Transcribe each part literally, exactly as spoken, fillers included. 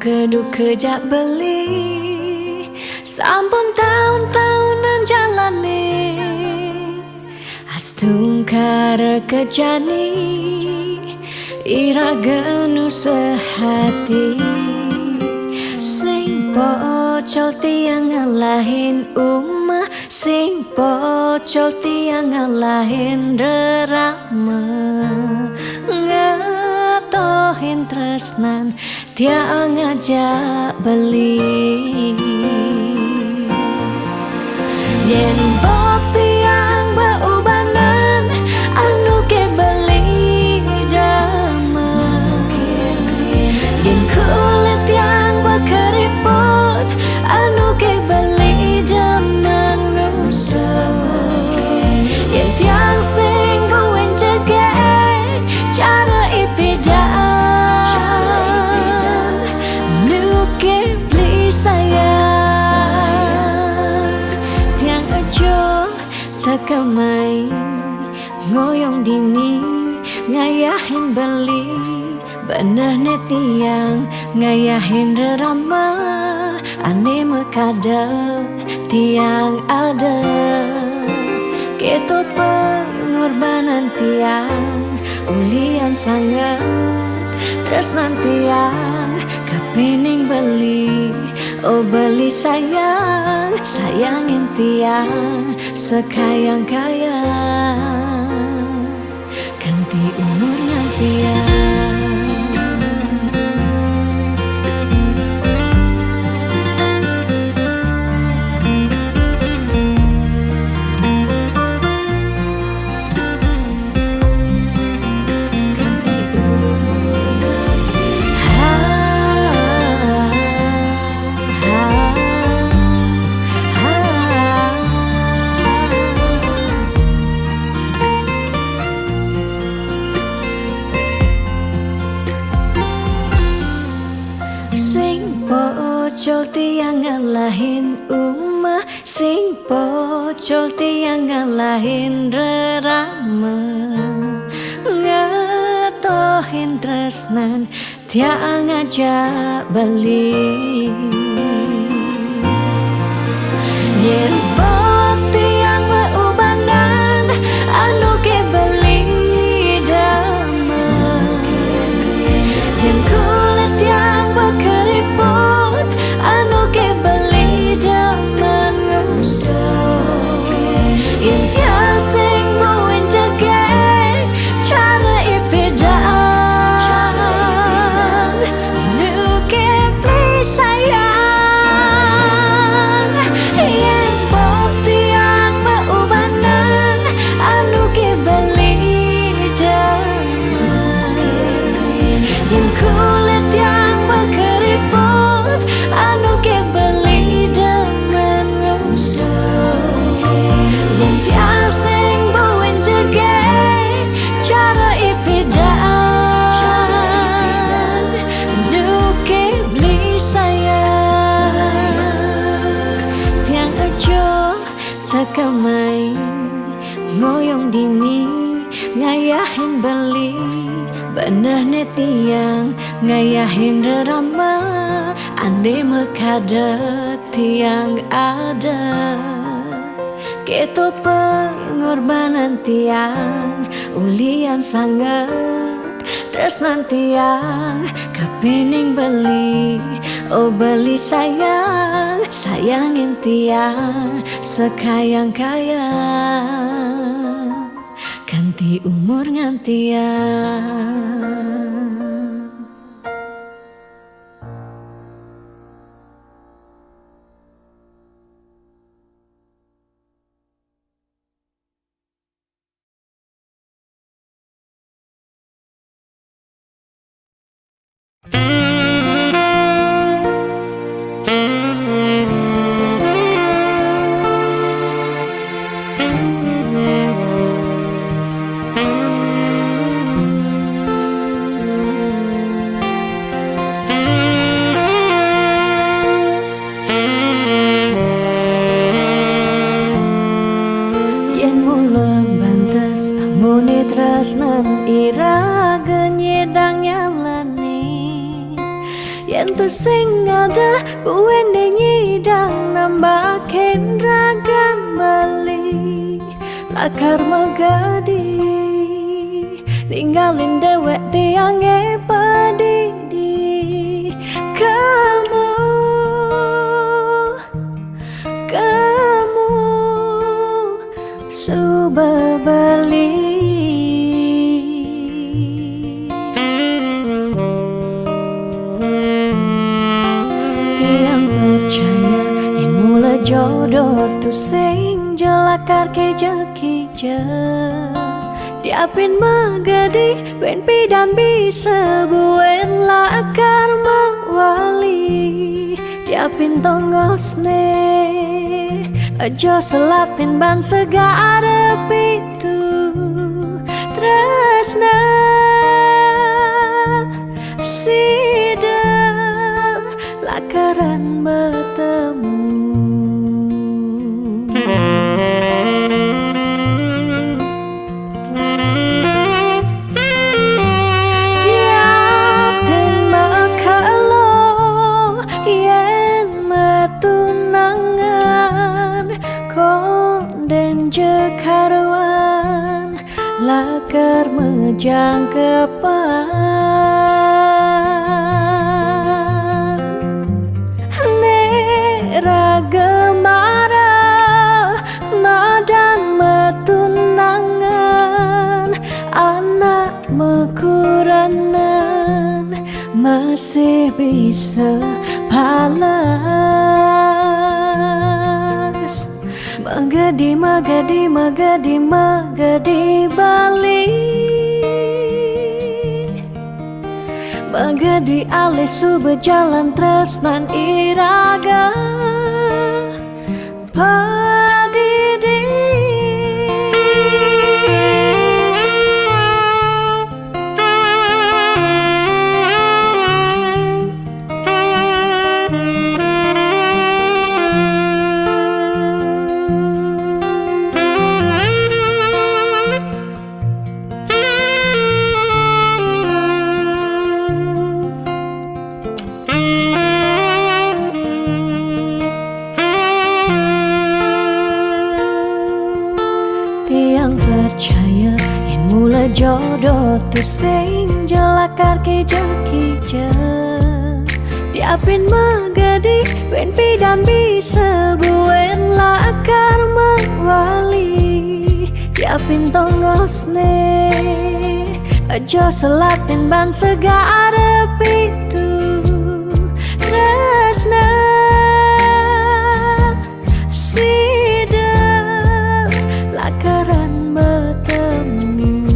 Keduke jak beli, sampun taun-taunan jalane. Astungkara kejani, iraga nu sehati. Sing pocol tiang ngalahin umah, sing pocol tiang ngalahin rerama. Ngatohin tresnan tiang ngajak beli. Yen bok tiang beubanan, anu ke beli demen. Yen kulit tiang bekeriput, anu ke beli demen ngusuk. Yen tiang sing buin jegek, cara ipidan, nu ke beli sayang. Tiang ejo tekemai, ngoyong dini, ngayahin beli. Beneh ne tiang ngayahin rerama, ane mekada tiang ada. Keto pengorbanan tiang, ulian sanget tresnan tiang kapining beli. Oh beli sayang, sayangin tiang sekayang-kayang. Kanti umur ngantiang. Kanti umur ngantiang. Ha, ha, ha. Sing pocol tiang ngalahin umah, sing pocol tiang ngalahin rerama. Ngatohin tresnan tiang ngajak beli. Yen bok tiang beubanan, anu ke beli demen. Yen kulit tiang bekeriput, anu ke beli demen ngusuk. Yen tiang sing buin jegek, cara ipidan, nu ke beli sayang. Yen bok tiang beubanan, anu ke beli demen. Yen kulit tiang bekeriput, anu ke beli demen ngusuk. Yen tiang sing buin jegek, cara ipidan, nu ke beli sayang. Tiang ejo tekemai, ngoyong dini, ngayahin beli. Beneh ne tiang ngayahin rerama, ane mekada tiang ada. Keto pengorbanan tiang, ulian sanget tresnan tiang kapining beli. Oh beli sayang, sayangin tiang sekayang-kayang. Kanti umur ngantiang. Yen mula bantes, amune tresnan iraga nyidang nyalani. Yen Sing ada buen dei nyidang nambahkin ragan Bali lakar magadi. Ninggalin dewek tiang e padidi. Kamu, kamu suba bali. Tiang percaya, yen mula jodoh tu sing ja lakar kija-kija. Dia pin magadi, pin pidan bisa buen lakar mawali. Dia pin tongosne, aja selatin ban segara pitu. Tresna sida lakaran betemu. Dia pin makelo yen matunangan, konden ja karuan lakar majangkepan. Ne raga mara madan matunangan, anak makuranan masih bisa palas. Magadi, magadi, magadi, magadi bali. Magadi alih suba jalan tresnan iraga padidi. Tiang percaya, yen mula jodoh tu sing ja lakar kija-kija. Dia pin magadi, pin pidan bisa buen lakar mawali. Dia pin tongosne, aja selatin ban segara pitu. Tresna sida lakaran betemu.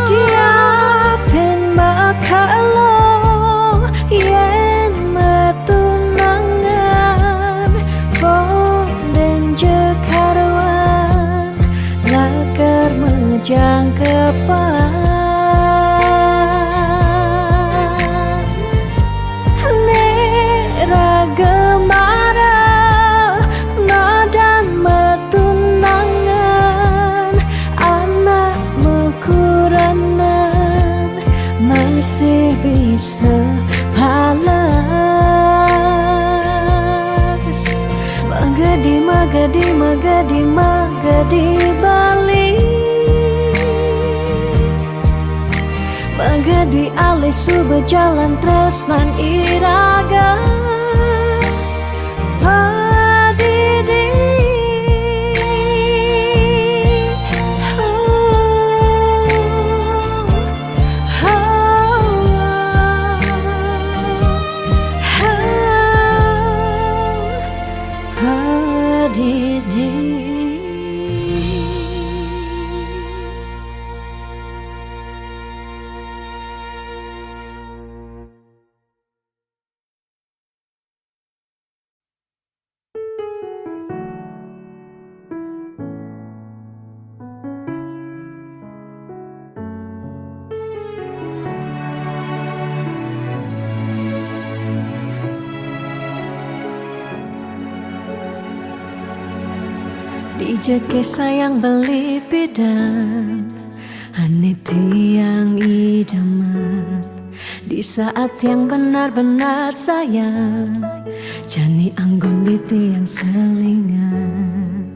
Dia pin makelo yen matunangan, konden ja karuan lakar majangkepan. Ne raga mara madan matunangan, anak makuranan masih bisa palas. Magadi, magadi, magadi, magadi bali. Magadi alih suba jalan tresnan iraga padidi. Padidi. Dija keh sayang beli pidan, ane tiang idaman. Di saat tiang benar-benar sayang, jani anggun di tiang selingan.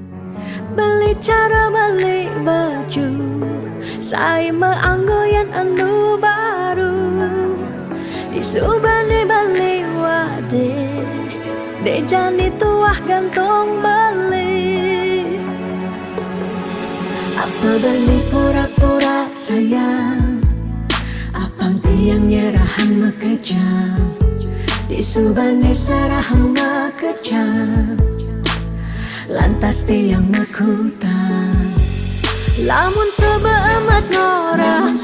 Beli cara beli baju, sai meanggo yan anu baru. Di subane beli wade, deh jani tuah gantung beli. Apa beli pura-pura sayang? Apang tiang nyerahang makejang? Di subane serahang makejang, lantas tiang makutang. Lamun suba amat ngorahang,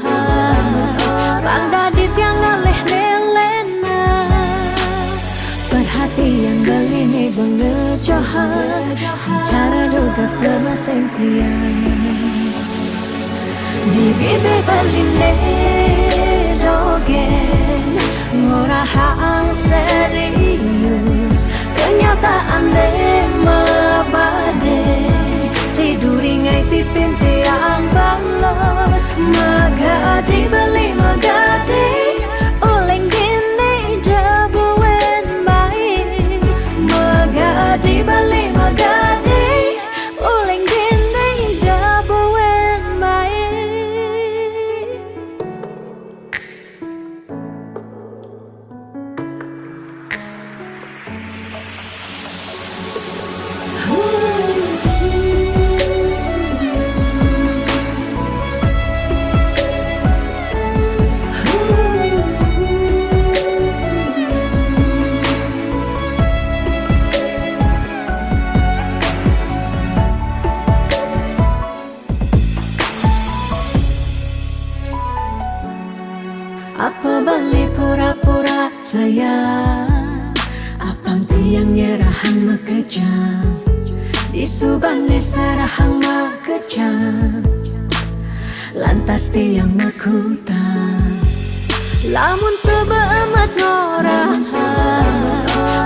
pang dadi tiang ngalih nelena. Perhatian beli ne bengejohan, sing cara dugas gemaseng tiang. Di bibih beli ne dogen, ngorahang serius, kenyataan ne mabade. Si duri ngai pipin tiang balos, magadi beli magadi, uleng gini da buen mai. Magadi beli magadi, uleng gini da buen mai. Apa beli pura-pura sayang? Apang tiang nyerahang makejang, di subane serahang makejang, lantas tiang makutang. Lamun suba amat ngorahang,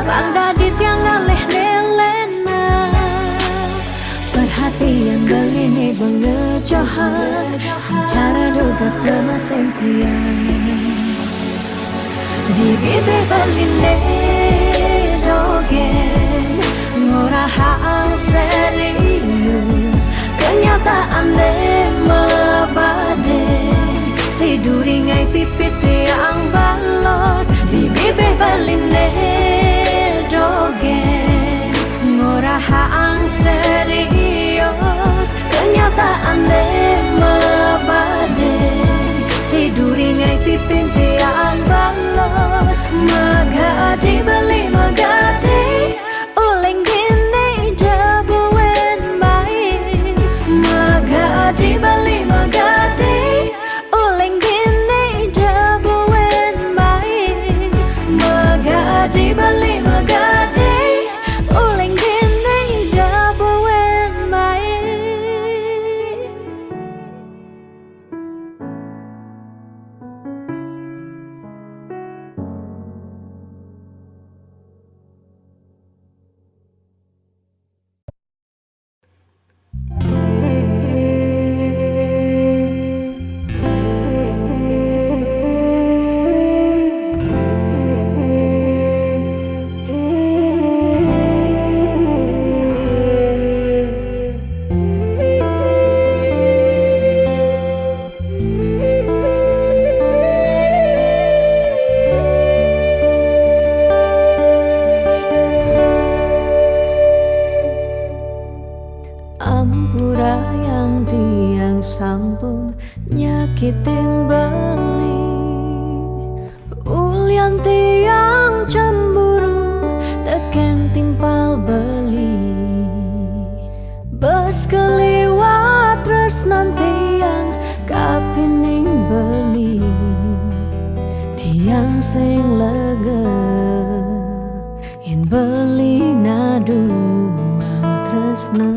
pang dadi tiang ngalih nelena. Perhatian beli ne bengejohan, sing cara dugas gemaseng tiang. Di bibih beli ne dogen, ngorahang serius, kenyataan ne mabade. Si duri ngai pipit tiang balos, di bibih beli ne dogen, ngorahang serius, kenyataan ne mabade. Si duri ngai pipin tiang balos, magadi beli magadi, uleng gini da buen mai. Magadi beli magadi, uleng gini da buen mai. Magadi beli magadi, uleng gini da buen mai. Ampura yang tiang sampun nyakitin beli. Ulian tiang cemburu teken timpal beli. Bes keliwat tresnan tiang kapining beli. Tiang sing lega yen beli naduang tresna.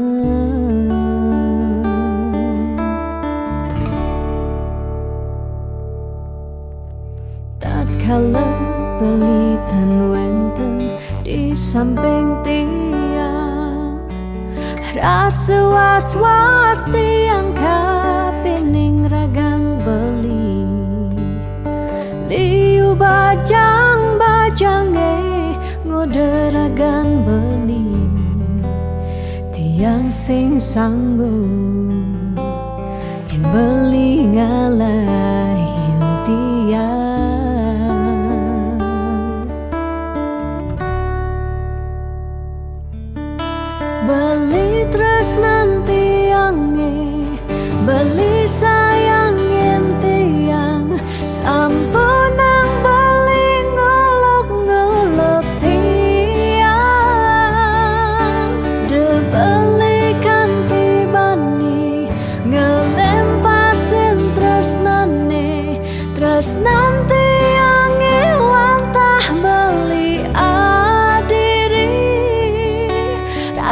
Tatkala beli tan wenten di samping tiang, Rasa was-was tiang kapining ragan beli. Liu bajang-bajange ngoda ragan beli. Tiang sing sanggup, yén beli ngalahin tiang. Beli tresnan tiange, beli sayangin tiang, sampunang beli nguluk-nguluk tiang. Da beli kanti bani ngelempasin tresnane, tresnan tiange wantah beli adiri.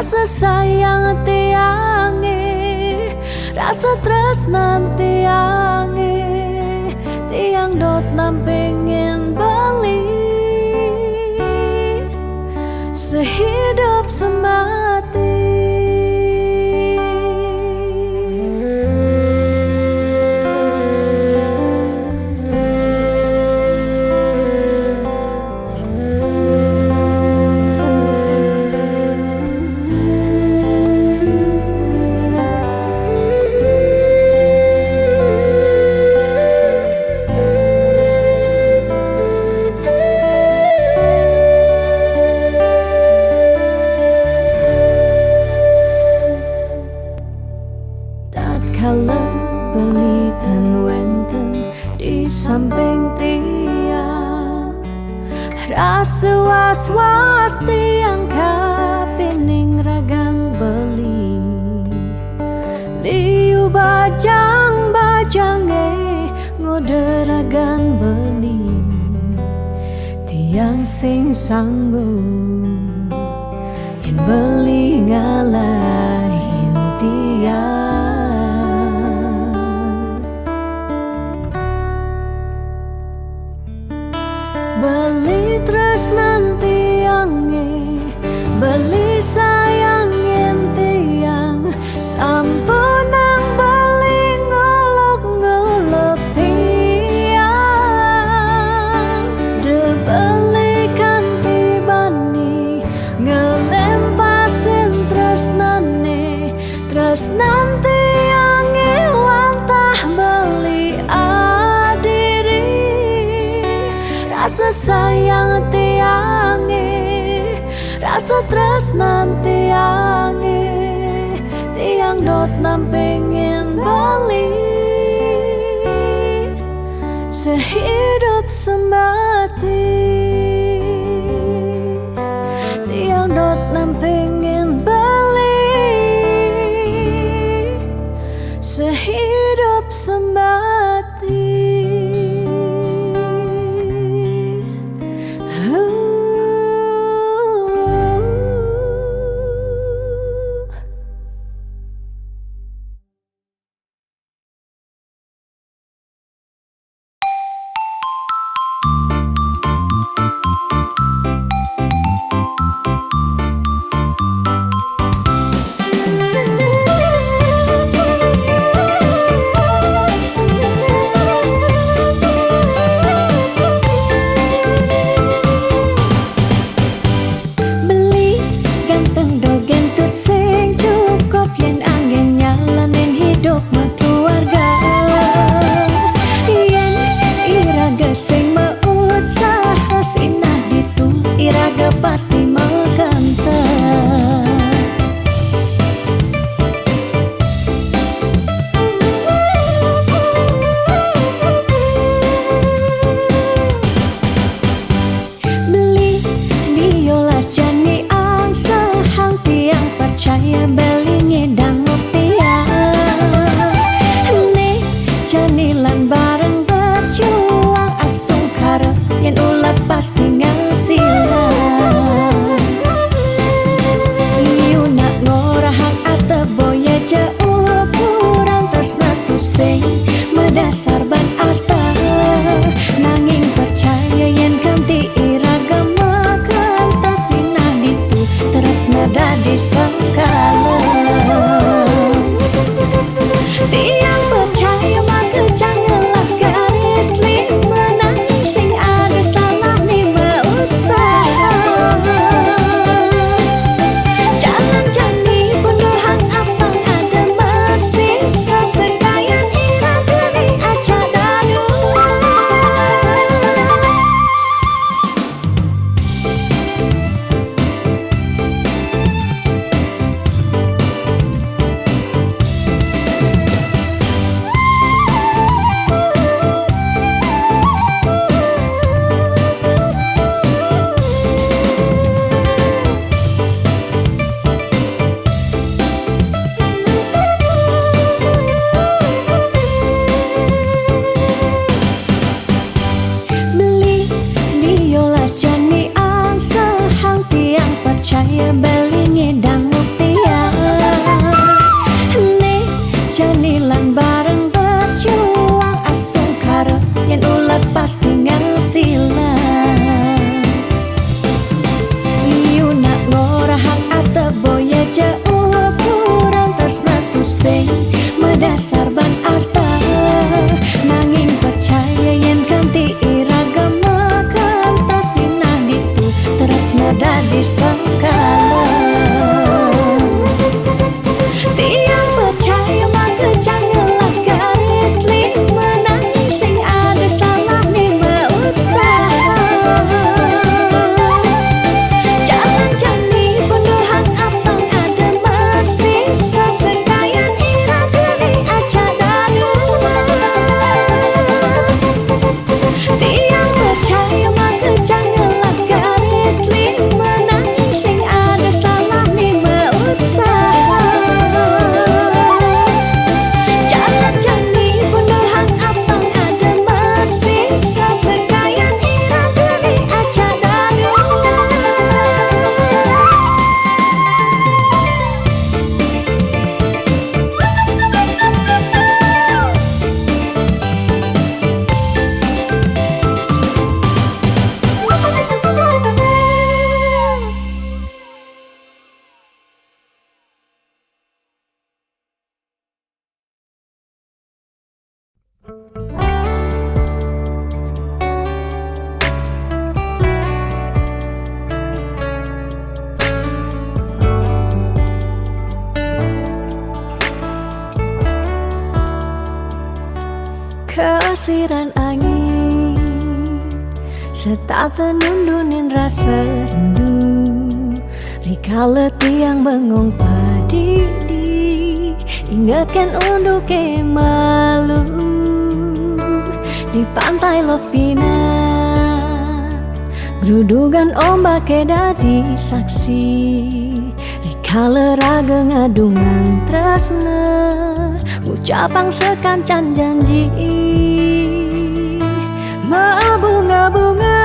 Rasa sayang tiange, rasa tresnan tiange, tiang dot nampengin beli sehidup semati. Tatkala beli tan wenten di samping tiang, rasa was-was tiang kapining ragan beli. Liu bajang-bajange ngoda ragan beli. Tiang sing sanggup, yén beli ngalahin tiang. Beli tresnan tiange, beli sayangin tiang, sampunang beli nguluk-nguluk tiang. Da beli kanti bani ngelempasin tresnane, tresnan tiange wantah beli adiri. Rasa sayang tiange, rasa tresnan tiange, tiang dot nampengin beli sehidup semati. Tiang dot nampengin beli sehidup semati. Beli ganteng dogen tusing cukup yén angin nyalanin hidup makeluarga. Yén iraga sing mausaha sinah ditu, iraga pasti makanta. Beli, diolas jani angsehang tiang percaya beli ngidang tiang. Né jani lan bareng berjuang astungkara yén ulet pasti ngasilang. Liu nak ngorahang arta boya ja ukuran tresna tusing madasar ban arta. Nanging percaya yén kanti iraga makanta sinah ditu tresna dadi sengkala. Caya beli ngidang mutiara. Nih, jani lan bareng bejuang, astungkara yen ulet pasti ngasilang. Yu nak ngorahang ate boya ja ukuran tresna tusing madasar ban arta. Nanging percaya yen kanthi iraga makan tasinah ditu tresna dadi sengkala. Tiang percaya maka jangan garis lima nanging sing ada salah ni usaha. Jalan jani penuhang apang ada masih sesekayan ira geni aja dadua. Tiang percaya maka jangan garis lima nanging sing ada salah ni usaha. Jalan jani penuhang apang ada masih sesekayan ira geni aja dadua. Kesiran angin setata nundunin rasa rindu. Rikala tiang bengong padidi, ingetkan unduke malu di Pantai Lovina. Grudugan ombake dadi saksi, rikala raga ngadungan tresna, ngucapang sekancan janji. Mabunga-bunga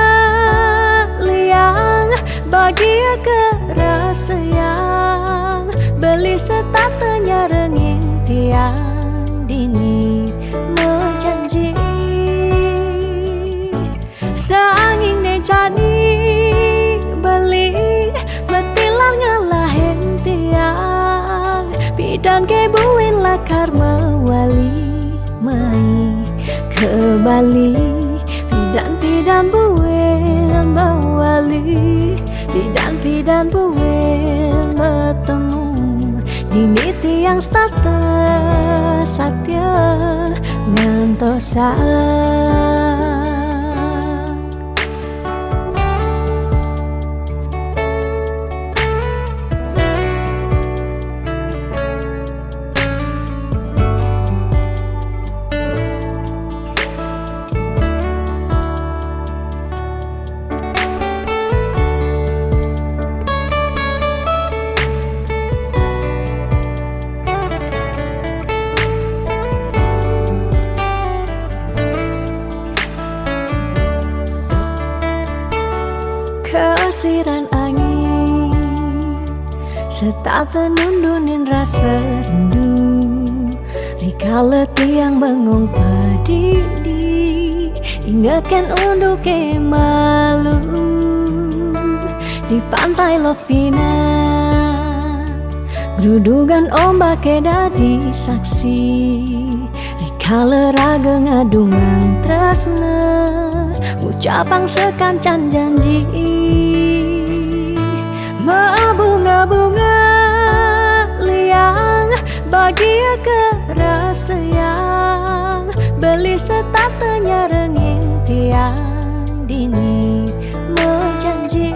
liang, bagia kerasayang, beli setata nyarengin tiang dini majanji. Nanging ne jani beli metilar ngalahin tiang, pidan ke buin lakar mewali mai ke Bali. Pidan-pidan buin mewali, pidan-pidan buin metemu. Dini tiang setata satia ngantosan. Kesiran angin setata nundunin rasa rindu. Rikala tiang bengong padidi, ingetkan unduke malu di Pantai Lovina. Grudugan ombake dadi saksi, rikala raga ngadungan tresna, ngucapang sekancan janji. Mabunga-bunga liang, bagia kerasayang, beli setata nyarengin tiang dini majanji.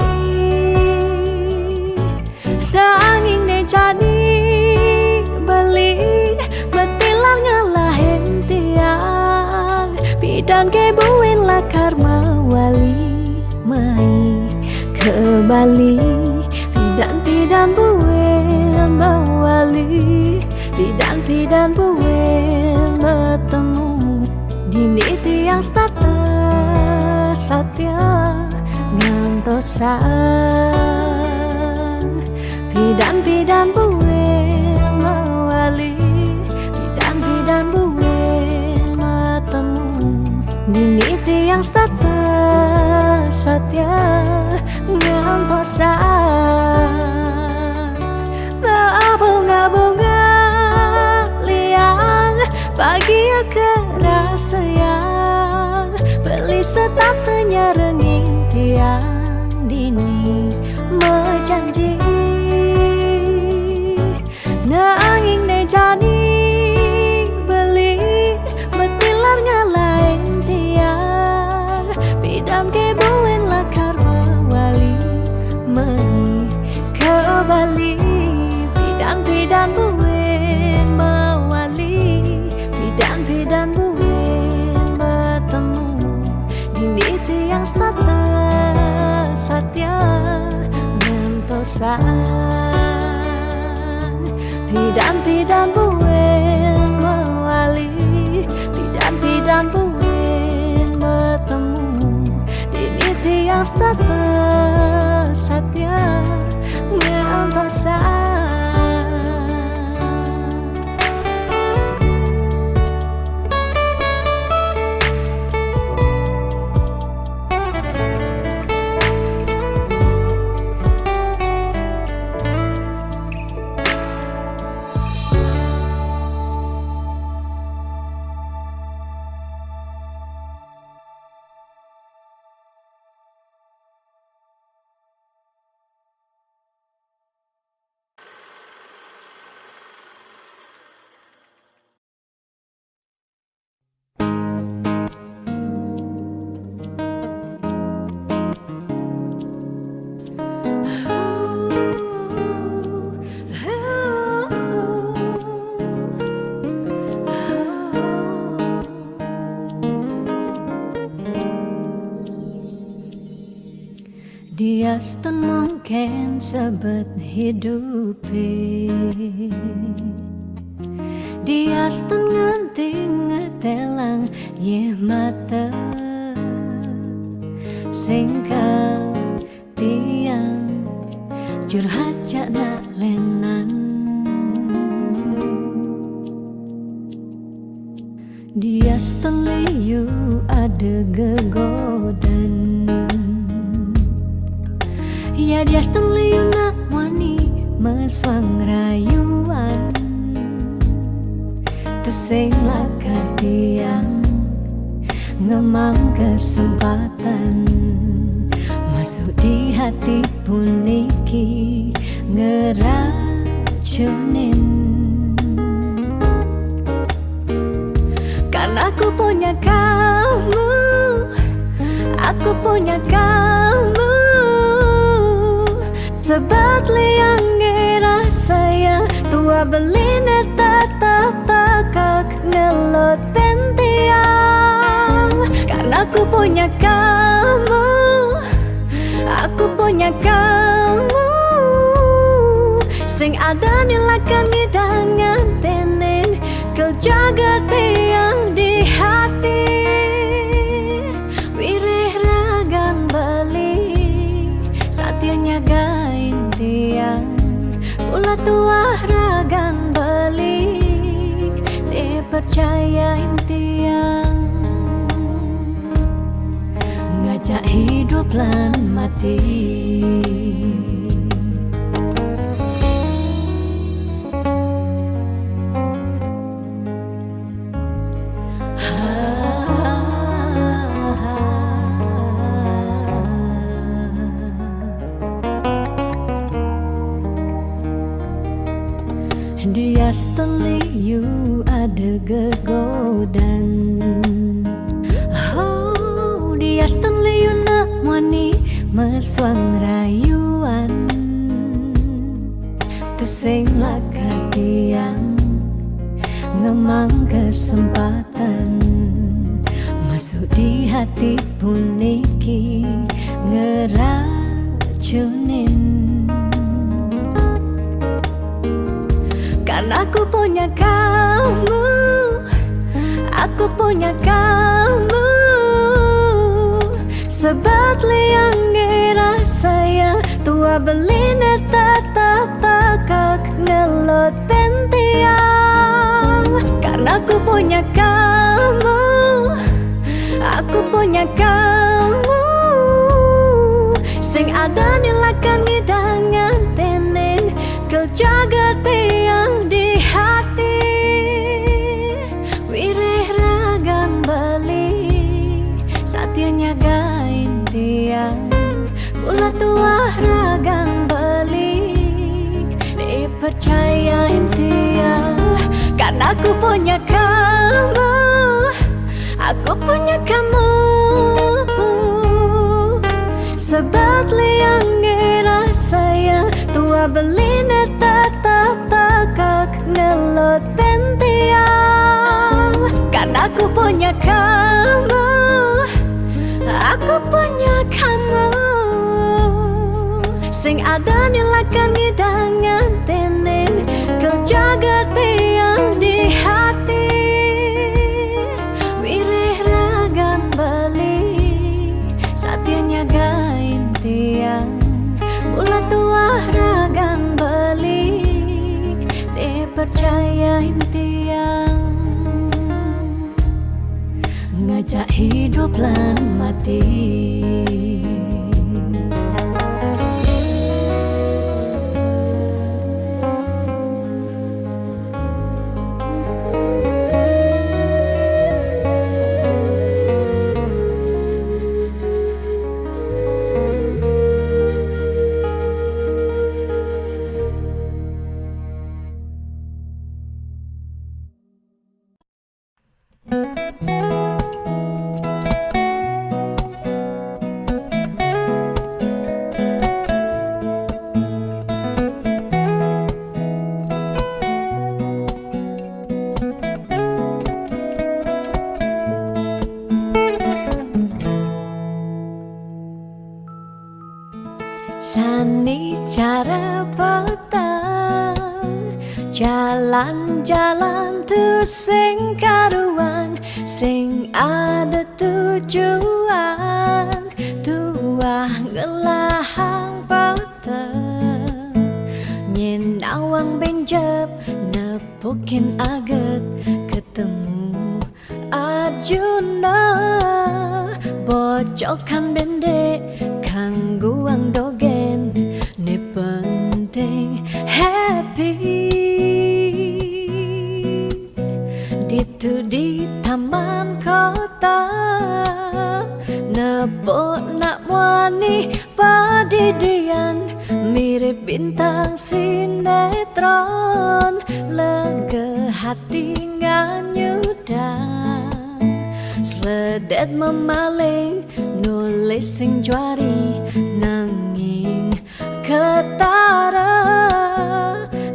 Nanging ne jani beli metilar ngalahin tiang, pidan ke buin lakar mewali mai ke Bali. Pidan-pidan buin mewali, pidan-pidan buin metemu. Dini tiang setata satia ngantosan. Pidan-pidan buin mawali, pidan-pidan buin matemu. Dini tiang setata satia ngantosan. Babunga-bunga liang bagi kerasayang, beli setata nyarengin tiang dini majanji. Nanging ne jani beli betilar ngalain tiang, pidan ke buin lakar mawali mai ke Bali. Pidan-pidan buin mawali, pidan-pidan buin matemu. Dini tiang setata satia ngantosan. Pidan-pidan buin mawali, pidan-pidan buin matemu. Dini tiang setata satia ngantosan. Diasten mungkin sebet hidupe. Diasten nganti ngetelang yeh mata singkal tiang curhat jak nak lenan. Diasten liu ada gegodan. Ya diasten liu nak wani mesuang rayuan. Tusing lakar tiang ngemang kesempatan masuk di hati puniki ngeracunin. Karena aku punya kamu, aku punya kamu. Sebab liang ngerasa yang tua belina tetap takak ngeloten tiang. Karena aku punya kamu, aku punya kamu. Sing ada ni lakar ngidang ngantenin, kau jaga tiang di hati. Wireh ragan beli, satia nyagain tiang. Pula tuah ragan beli, te percayain tiang. Ngajak hidup lan mati. Diasten liu ada gegodan. Oh, diasten liu nak wani mesuang rayuan. Tusing lakar tiang ngemang kesempatan masuk di hati puniki ngeracunin. Karena aku punya kamu, aku punya kamu. Sebab liang ngerasa yang tua belina tetap tak ngeloten tiang. Karena aku punya kamu, aku punya kamu, sing ada nilakan ngidangan tenen, kau jaga tiang di hati. Wireh ragan beli, satia nyagain tiang. Mula tuah ragan beli, dipercayain tiang. Karena aku punya kamu, aku punya kamu, sebab liang ngira sayang, tuah beli ne tetap takak ngeloten tiang. Karena aku punya kamu, aku punya kamu, sing ada nilakan ngidangan tenen, kau jaga tiang di hati. Wireh ragan beli, satia nyagain tiang. Mula tuah ragan beli, dipercayain tiang, ngajak hidup lan mati. Sani cara peta, jalan-jalan tu sing karuan, sing ada tujuan, tuah ngelahang peta, nyen nawang benjep, nepukin aget ketemu Arjuna, bocokan bendek, kangguang dogen, ne penting happy. Ditu di taman kota, nepuk nak muani padidian, mirip bintang sinetron, lega hati nganyudan. Seledet memaling, nulis sing juari, nanging ketara,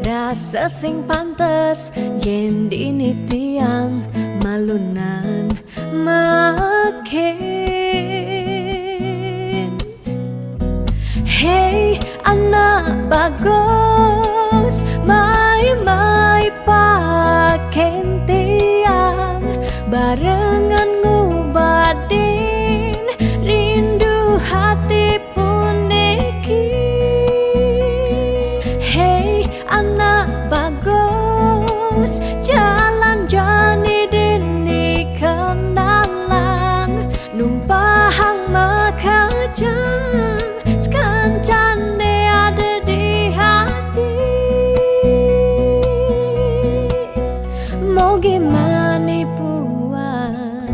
rasa sing pantes, yen dini tiang malunan makin. Hei anak bagus, mai-mai paken tiang, barengan ngubadin rindu hati puniki. Hei anak bagus, jalan jani dini kenalan, numpahang makajang, sekancane ada di hati. Mogi manipuan,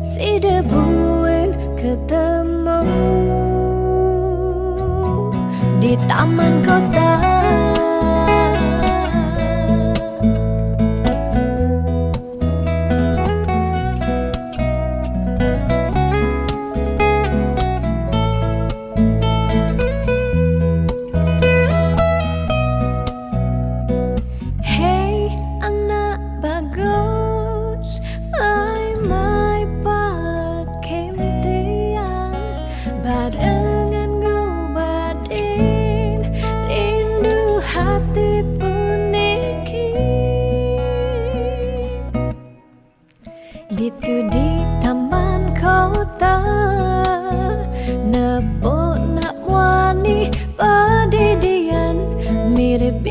sida buin ketemu di taman kota. Hei anak bagus, mai-mai paken tiang, barengan ngubadin rindu hati puniki. Ditu di taman kota, nepuk nak muani padidian, mirip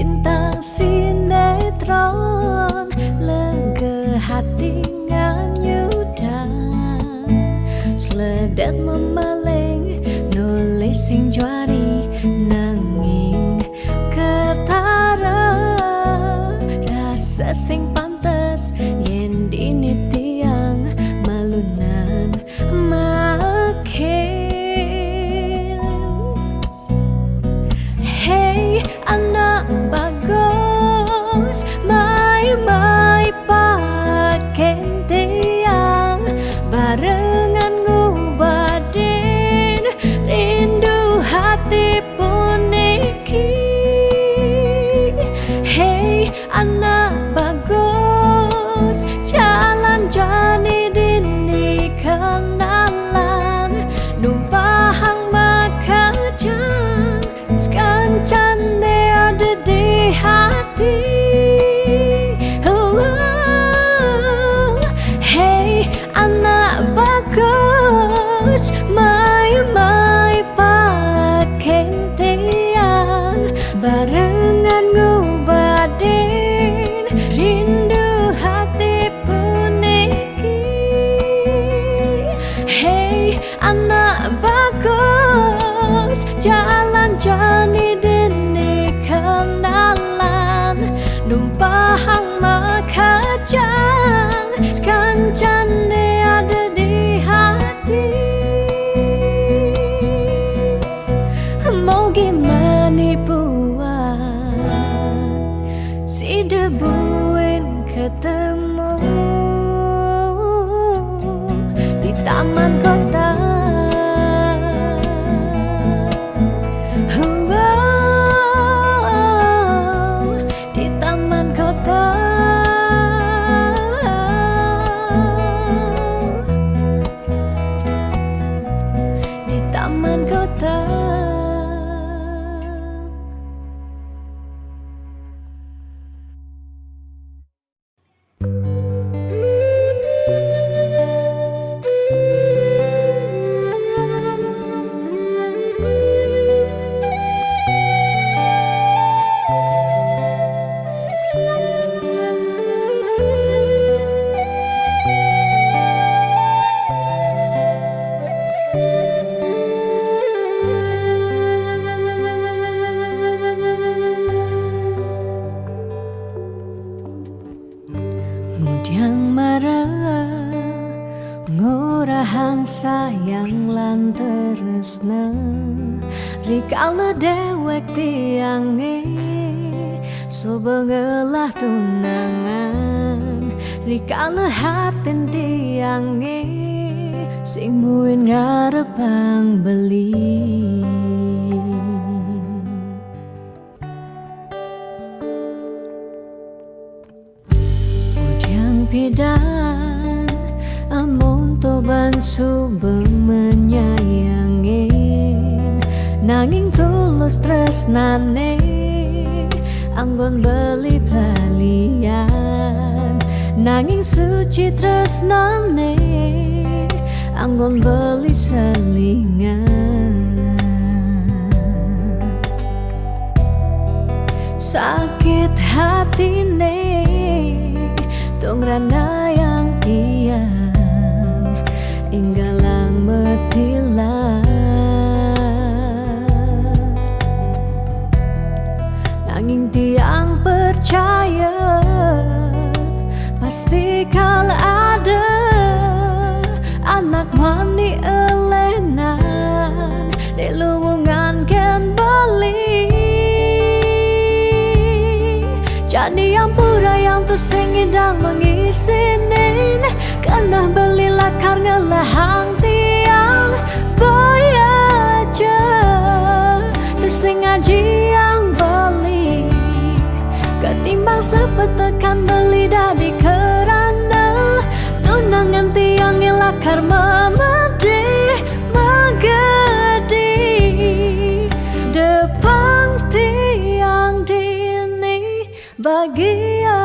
sing pantes yen dini tiang malunan makin. Hei anak bagus, mai-mai paken tiang barengan ngubadin rindu hati puniki. Hei anak bagus, jalan jani dini kenalan, numpahang makajang sekancane ada di hati. Oh, hei anak bagus, mai-mai paken tiang barengan ngubadin rindu hati puniki. Hei anak bagus, jalan jani dini kenalan, numpahang makajang sekancane ada di hati. Mogi menipuan sida buin ketemu di taman kota. Wow, di taman kota. Di taman kota. Ngudiang marang ngorahang sayang lan tresna, rikala dewek tiange soba ngelah tunangan, rikala hatin tiange sing buin ngarepang beli. Ngudiang pidan amonto ban suba menyayangin, nanging tulus tresnane anggon beli pelalian, nanging suci tresnane anggon beli selingan. Sakit hatine tong ranayang tiang inggalang metilan. Nanging tiang percaya pasti kal ada anak mani elenan di luwungan ken beli. Jani ampura yang tu sing idang mengisinin, keneh beli lakar ngelahang tiang. Boya ja tu sing aji yang beli, ketimbang sepetekan beli dadi kerana tunangan tiang ngelakar memedih megedi depang tiang dini bagian.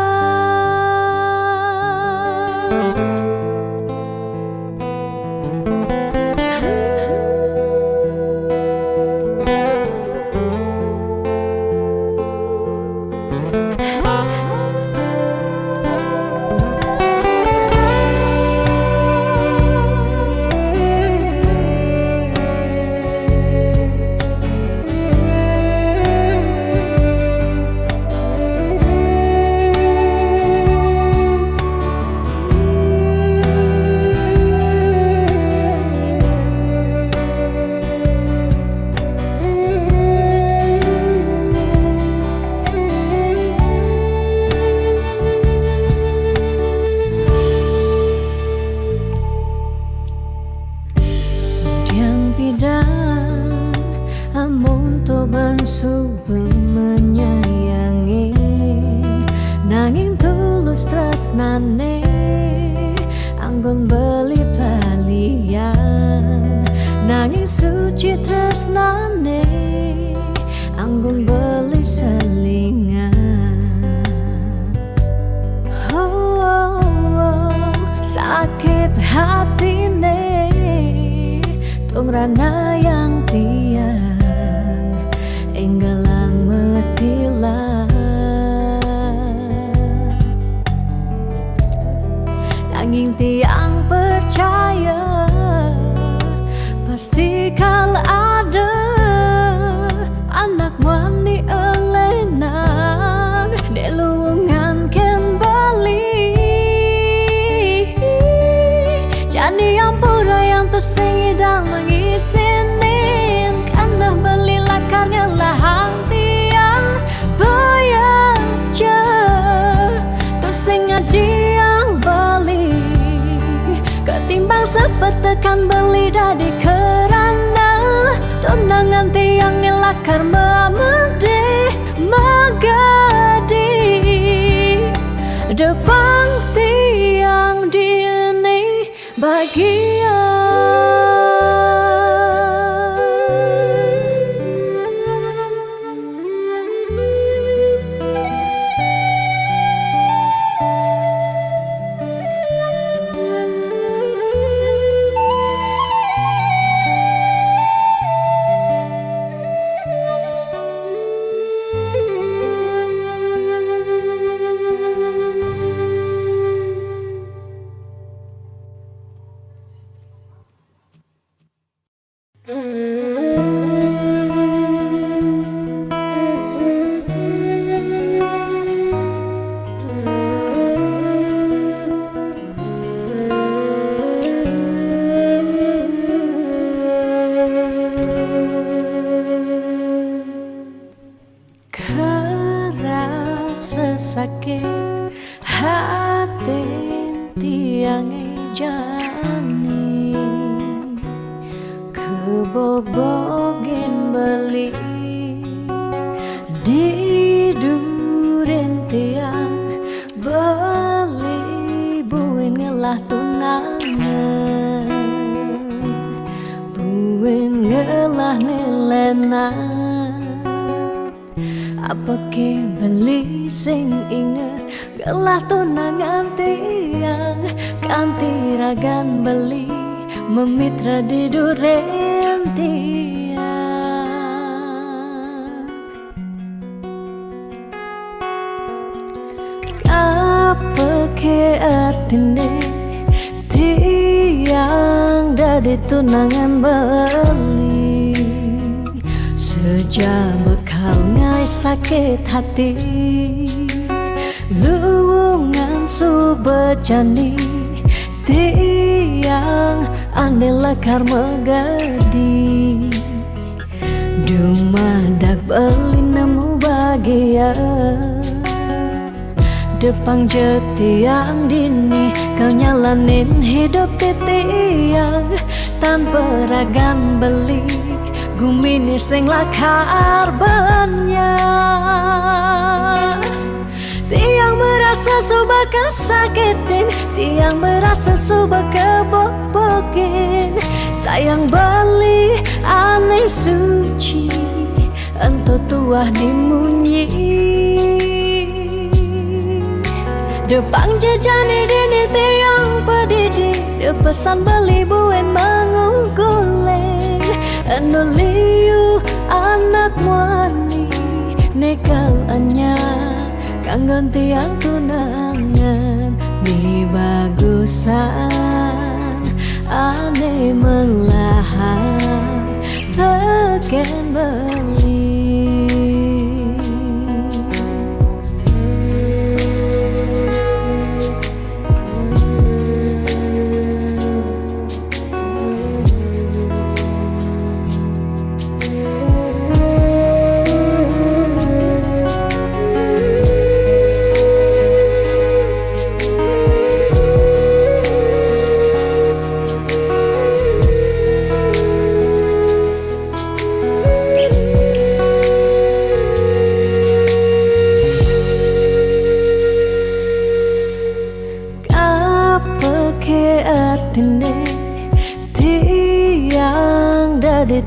Tresnane anggon beli balian, nanging suci tresnane anggon beli selingan. Oh, oh, oh, sakit hatine tung ranayang tiang enggalang metilan. Nanging tiang percaya pasti kal ada anak mani elenan de luwungan ken beli. Jani ampura yang tu sing idang mangisinin, kanah beli lakar ngelahang tiang bayaja tu sing ngajiang beli. Ketimbang sepetekan beli dadi kerana tunangan tiang ni lakar mamede magadi. Depang tiang dini bagian. Kerasa sakit hatin tiang e jani kebobogin beli di durin tiang beli buin ngelah tunangan, buin ngelah ni lenan. Apake beli sing inget ngelah tunangan tiang, kanti ragan beli memitra di durin tiang. Apake artine tiang dadi tunangan beli? Seja bekal ngai sakit hati, luwungan suba jani tiang ane lakar magadi. Dumadak beli nemu bagia, depang ja tiang dini kal nyalanin hidup titiang tanpa ragan beli, gumi ni sing lakar banya. Tiang merasa suba kesakitin, tiang merasa suba kebobogin. Sayang beli ane suci, ento tuah dimunyi. Depang ja jani dini tiang padidi, depesan beli buin mangungkuling. Enu liu anak muani ne kal enya kanggon tiang tunangan ni bagusan ane melahang teken beli.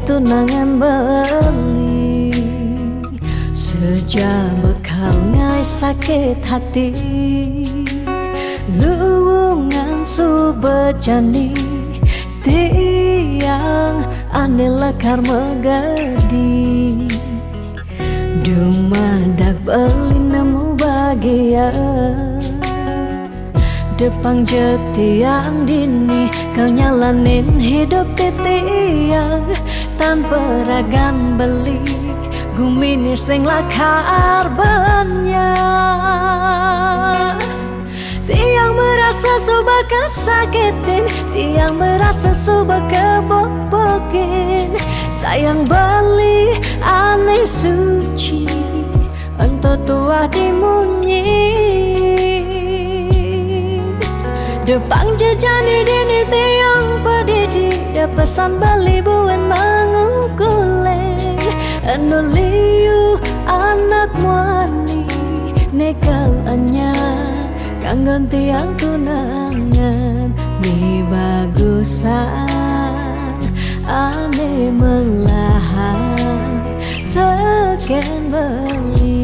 tunangan beli. Sejak bekal ngai sakit hati, luungan suba jani, tiang ane lakar megadi. Dumadak beli nemu bagia. Depang ja tiang dini, kal nyalanin hidup ti tiang. Tanpa ragan beli, gumi ni sing lakar benya. Tiang merasa suba kesakitin, tiang merasa suba kebobokin. Sayang beli ane suci, ento tuah dimunyi. Depang ja jani dini tiang pedidi, da pesan beli buin mangu kuleng. Enu liu anak muani, nekal enya kanggon tiang tunangan, ni bagusan ane melahang teken beli.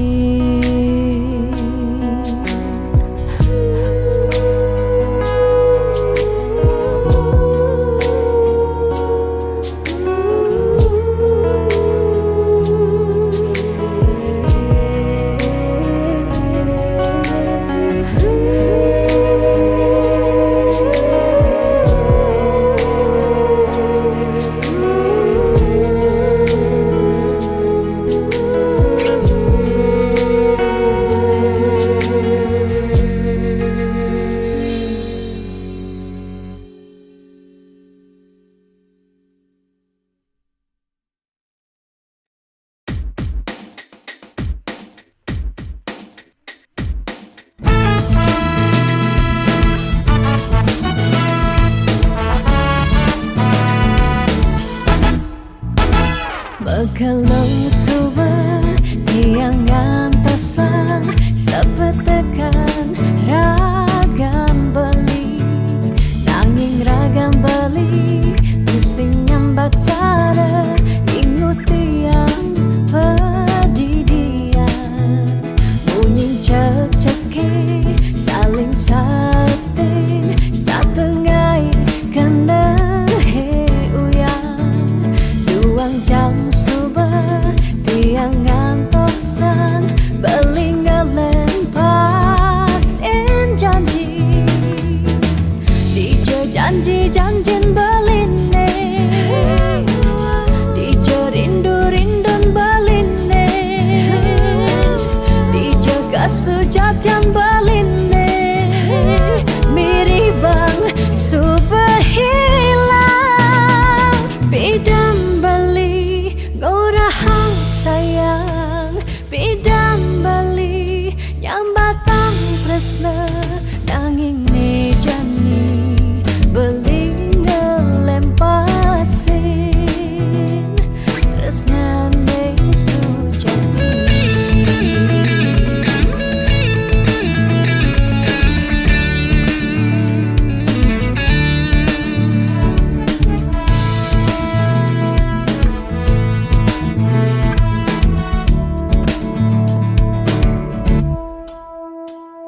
Bekelong suba tiang ngantosang sepetekan ragan beli. Nanging ragan beli tusing nyambat sara, ingut tiang padidian. Munyin cekceke saling sautin, setengai kena he uyang. Duang jam suba tiang ngantosang, beli ngelempasang janji. Dija janji-janjin beline, dija rindu-rindun beline, dija kasujatian beline, miribang suba hilang. Pidan beli ngurahang sayang, pidan beli nyambatang tresna, nanging ne jani beli ngelempasin tresnane sujati.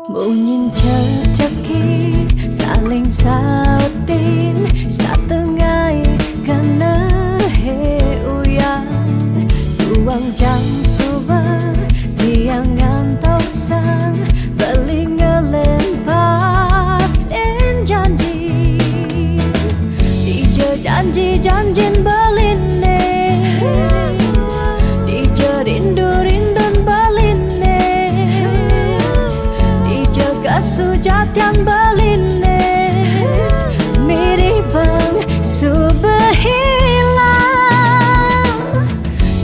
Munyin ceceki saling sautin, setengai kena he uyang. Duang jam suba tiang ngantosang, beli ngelempasin janji. Dija janji-janjin beline, dija rindu-rindun beline, dija kasujatian beline, miribang suba hilang.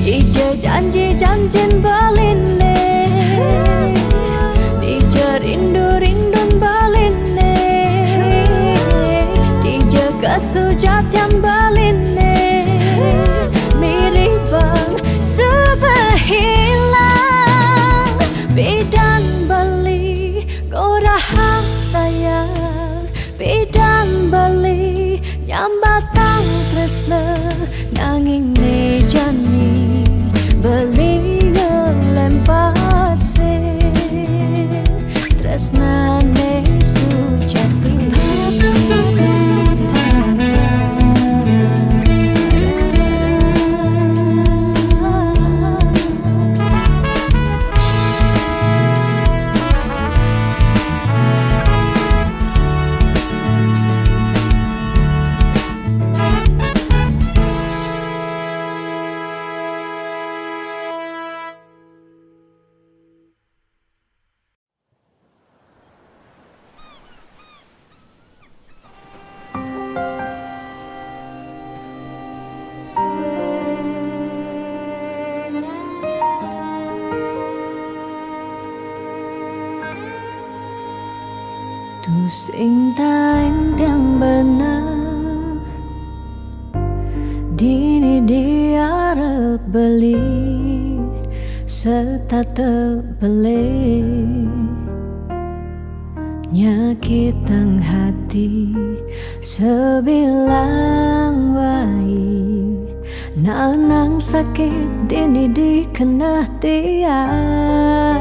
Dija janji-janjin beline, dija rindu-rindun beline, dija kasujatian beline, miribang suba hilang. Pidan beli ngurahang sayang, pidan beli nyambatang tresna, nanging ne jani, beli ngelempase tresnane sujati. Tusing tain tiang beneh, dini diarep beli, setate beli. Nyakitang hati sebilang wai, nanang sakit dini dikena tiang.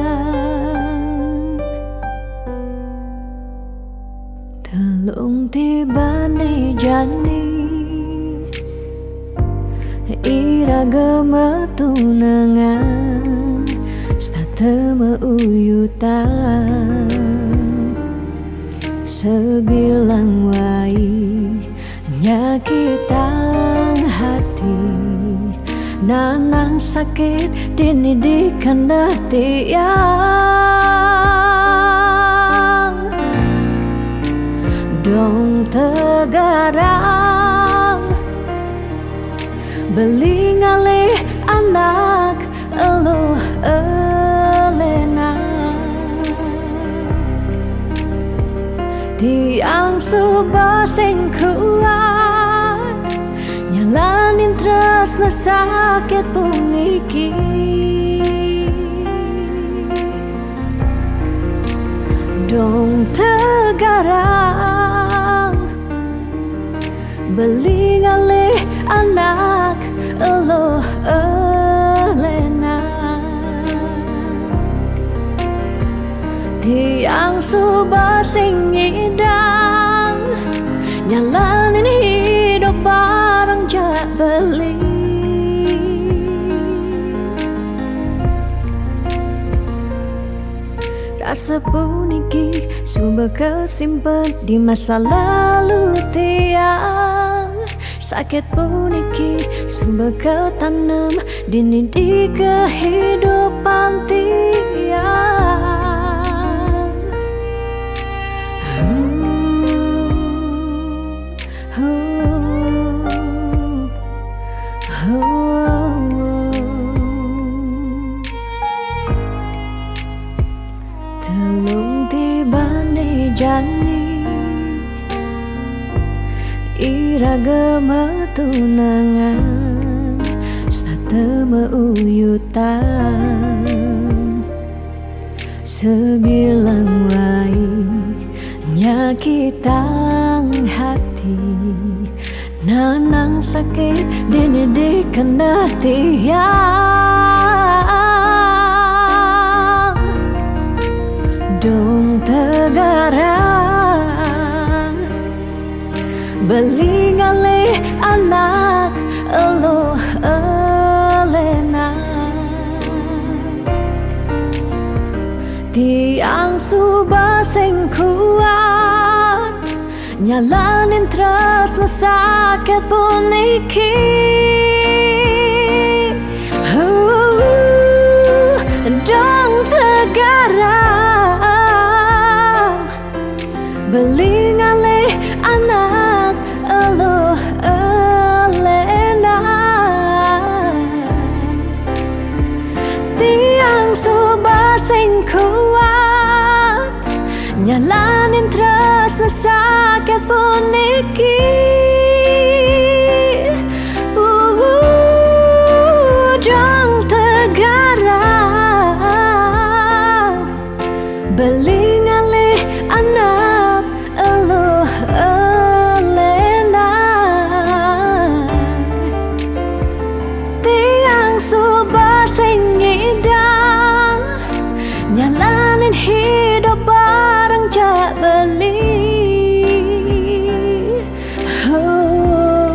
Telung tibane jani, iraga metunangan, setate meuyutan. Sebilang wai nyakitang hati, nanang sakit dini dikena tiang. Dong tegarang, beli ngalih anak eluh elenan. Tiang suba sing kuat, nyalanin tresna sakit puniki. Dong tegarang, beli ngalih anak eluh elenan. Tiang suba sing ngidang, nyalanin hidup bareng jak beli. Rasa puniki suba kasimpen di masa lalu tiang. Sakit puniki suba katanem dini di kehidupan tiang. Telung tibane jani, iraga metunangan, setate meuyutan. Sebilang wai nyakitang hati, nanang sakit dini dikena tiang. Dong tegarang, beli ngalih anak eluh elenan. Tiang suba sing kuat, nyalanin tresna sakit puniki. Huh, dong tegarang, beli ngalih anak eluh elenan. Tiang suba sing kuat, nyalanin tresna sakit puniki. Uh, dong tegarang, beli ngalih anak eluh elenan. beli. Oh,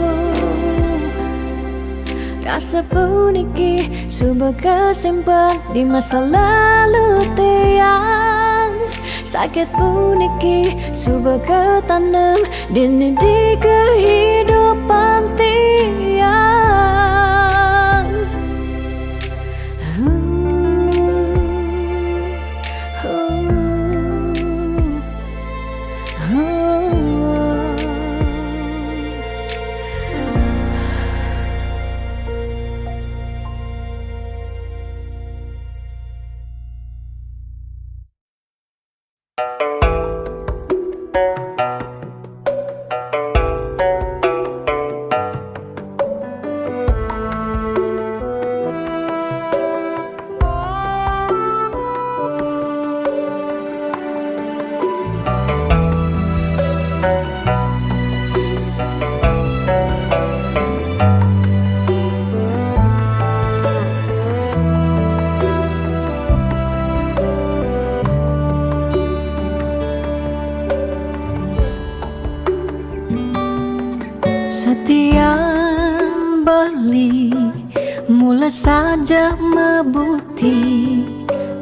rasa puniki suba kasimpan di masa lalu tiang. Sakit puniki suba katanem dini di kehidupan tiang. Satiang beli mula saja mabuti,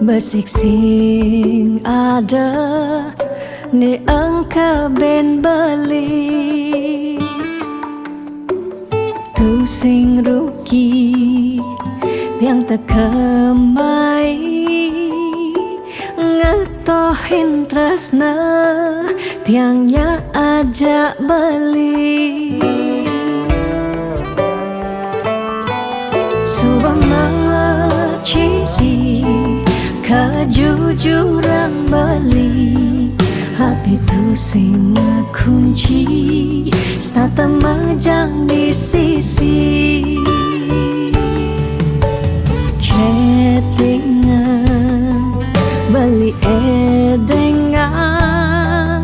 besik sing ada ni engka ben beli. Tu sing rugi tiang tekemai, ngetohin tresna tiang nya aja beli. Suba meciri kejujuran beli, hati tu sing kunci, setata majang di sisi. Chattingan beli edengang,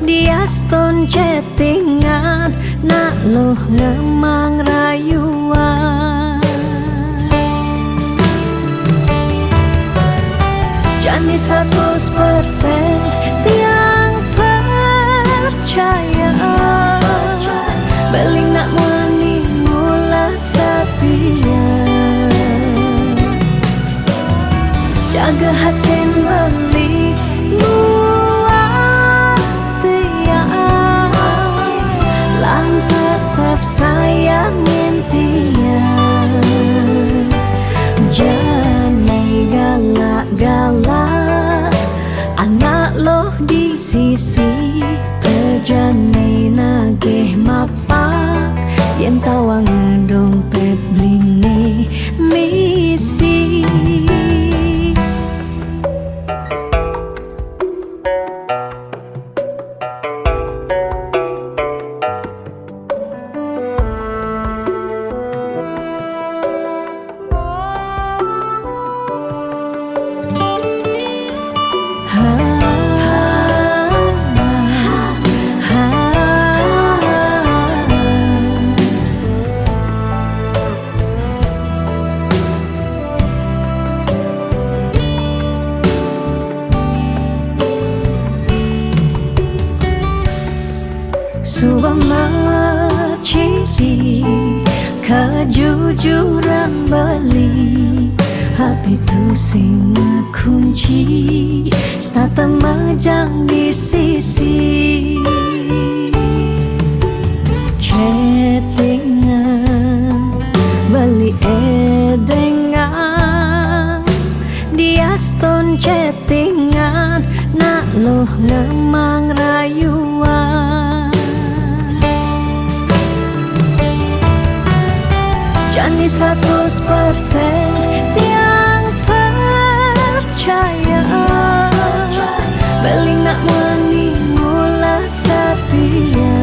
dia stone chattingan, nak loh ngemang rayuan. Jani satus persen tiang percaya, beli nak muani mula satia. Jaga hatin beli buat tiang, lan tetap sayangin tiang. Janai galak-galak, anak loh di sisi, tejanai nagih mapak, yen tawang dompet beli ni misi. Suba meciri kejujuran beli, hati tu sing kunci, setata majang di sisi. Chattingan beli edengang, dia stone chattingan, nak loh ngemang rayuan. Jani satus persen tiang percaya, beli nak muani mula satia.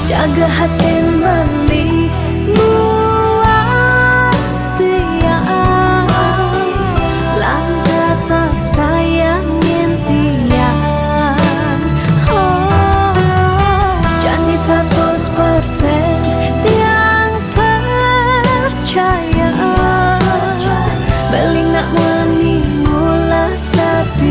Jaga hatin beli buat tiang, lan tetap sayangin tiang. Oh, jani satus persen tiang percaya, beli nak muani mula satia.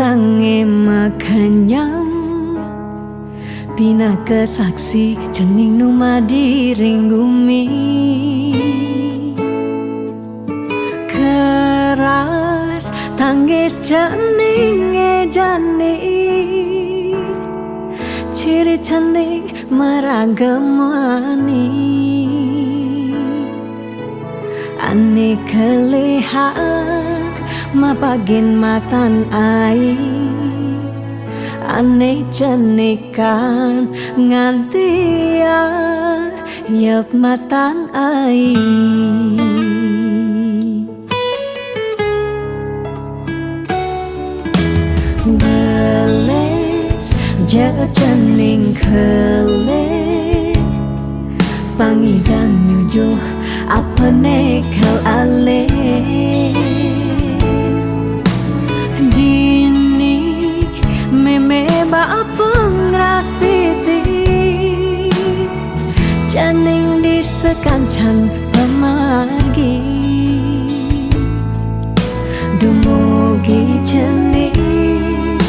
Tangé makhenyem, pinaka saksi cening nu madi ring gumi. Keras tanggis ceningé jani, ciri cening maraga muani. Ané kelihan mapagin matan ai, ané cenikan nganti ayep matan ai. Gelis ja cening kelih, pang idan nyujuh apa né kel alih. Jini mémé bapa ngrastiti, cening di sakancan pamargi. Dumugi cening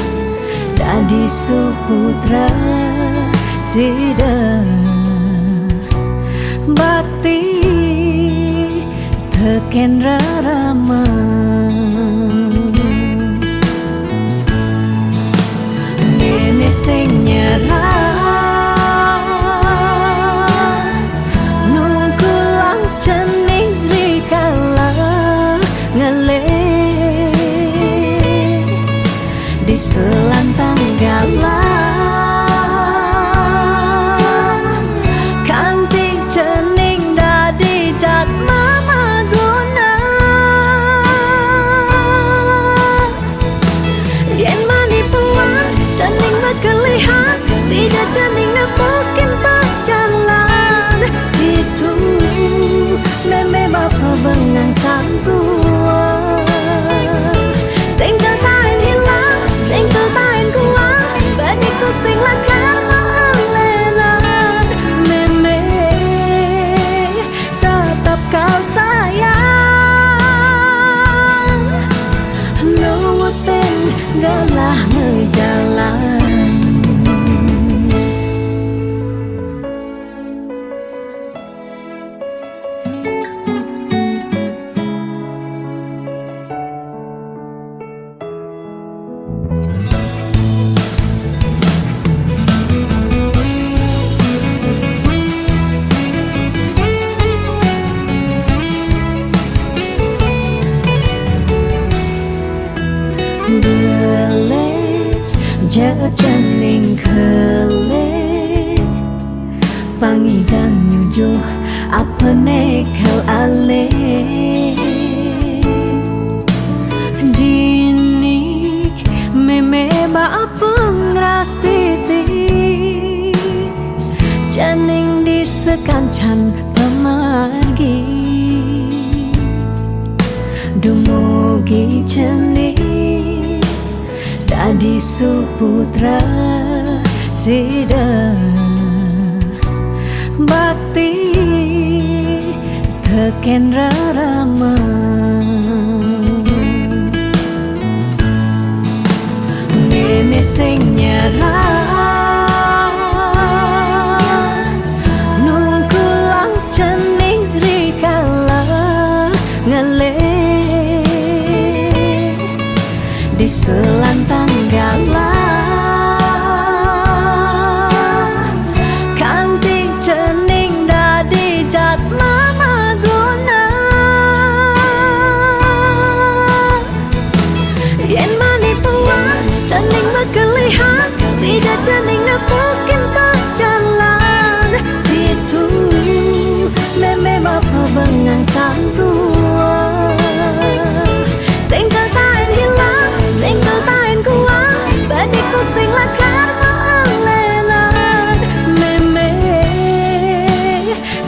dadi suputra sida, bakti tekén rerama. Mémé sing nyerah, nungkulang cening rikala ngelih di selantang galah. Kanti cening dadi jadma maguna. Yén mani puan cening makelihan, sida cening nepukin pajalan. Ditu mémé bapa bengang santua. Sing kel tain hilang, sing kel tain kuang, beditu sing lakar maalenan. Mémé tetep kal sayang, nuutin galah majalan. Gelis ja cening kelih, pang idan nyujuh apa né kel alih. Jini mémé bapa ngrastiti, cening di sakancan pamargi. Dumugi cening dadi suputra sida, bakti tekén rerama. Mémé sing nyerah, nungkulang cening rikala ngelih di selantang galah. Kanti cening dadi jadma maguna. Yén mani puan cening makelihan, sida cening nepukin pajalan. Ditu mémé bapa bengang santua. Sing kel tain hilang, sing kel tain kuang, beditu sing lakar maalenan. Mémé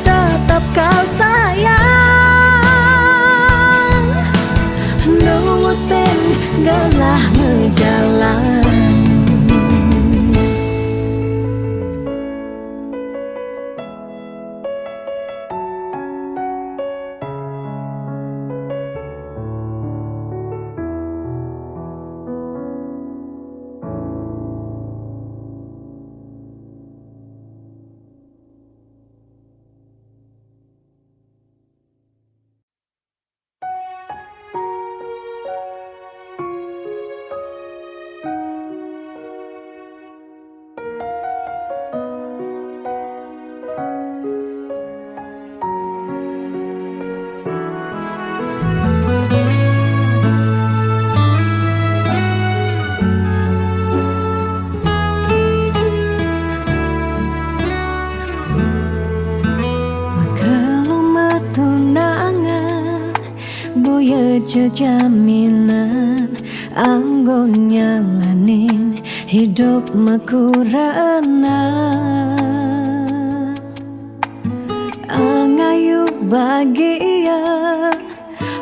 tetep kal sayang, nuutin galah majalan. Jejaminan anggo nyalanin hidup makurana. Angayu bagia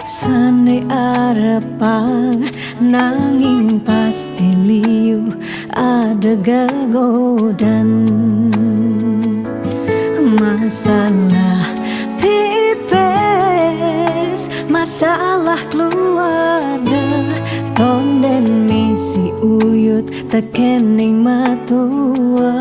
sane arepang, nanging pasti liu ada gegodan. Masalah pipis, masalah keluarga, tonden misi uyut tekening matua.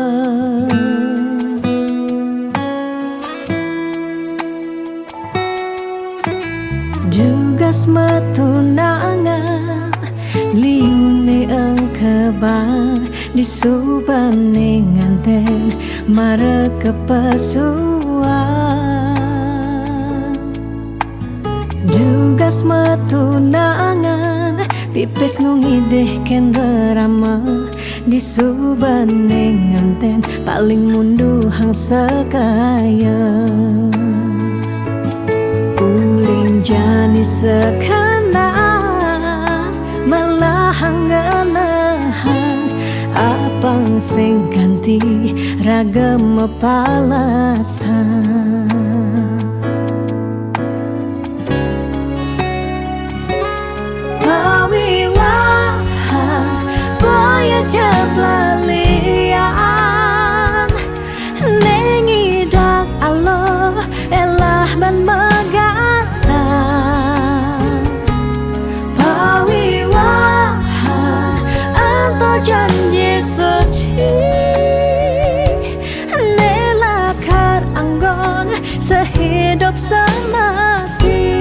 Dugas metu nangan, liune engkebang, disubane nganten mara kepesuan. Dugas metu nangan, pipis nu ngidih ken rerama, disubane nganten paling munduhang sakaya. Uling jani sekena, malahang ngenehang, apang sing ganti raga mapalasan. Pawiwahan boya jeblalian, ne ngidang Allah elah ban megatang. Pawiwahan ento janji suci, ne lakar anggon sehidup semati.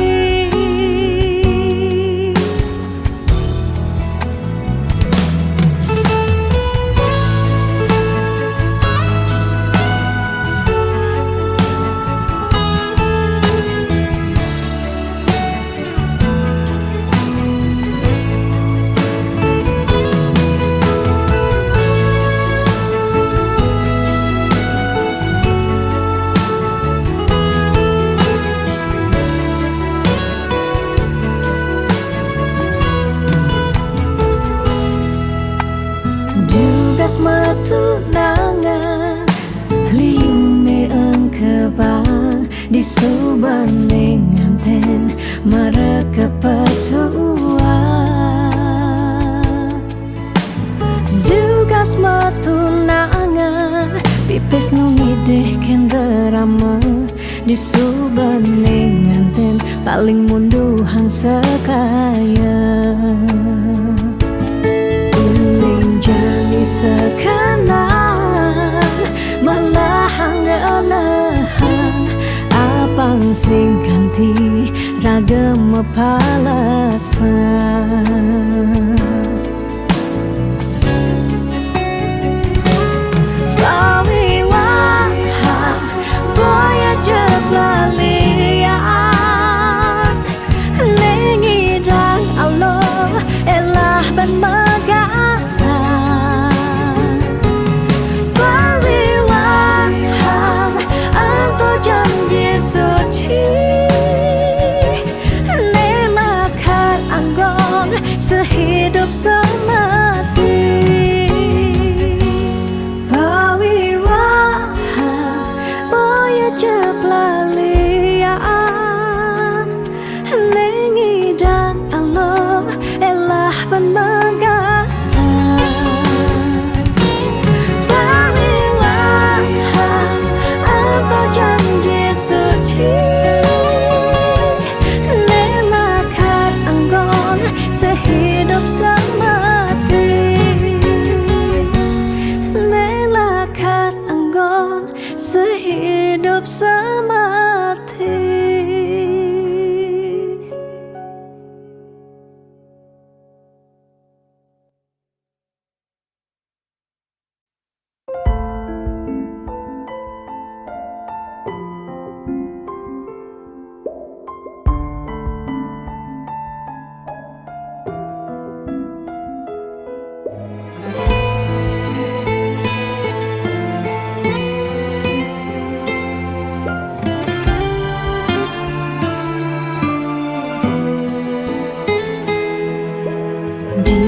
Dugas metu nangan, liune engkebang, disubane nganten mara kepesuan. Dugas metu nangan, pipis nu ngidih ken rerama, disubane nganten paling munduhang sakaya. Uling jani sekena, malahang ngenehang, apang sing ganti raga mapalasan. Pawiwahan boya jeblalian, ne ngidang Allah elah ban megatang. Pawiwahan ento janji suci, ne lakar anggon sehidup semati. Pawiwahan boya jeblalian, ne ngidang Allah elah ban megatang. Pawiwahan ento janji suci, ne lakar anggon sehidup semati.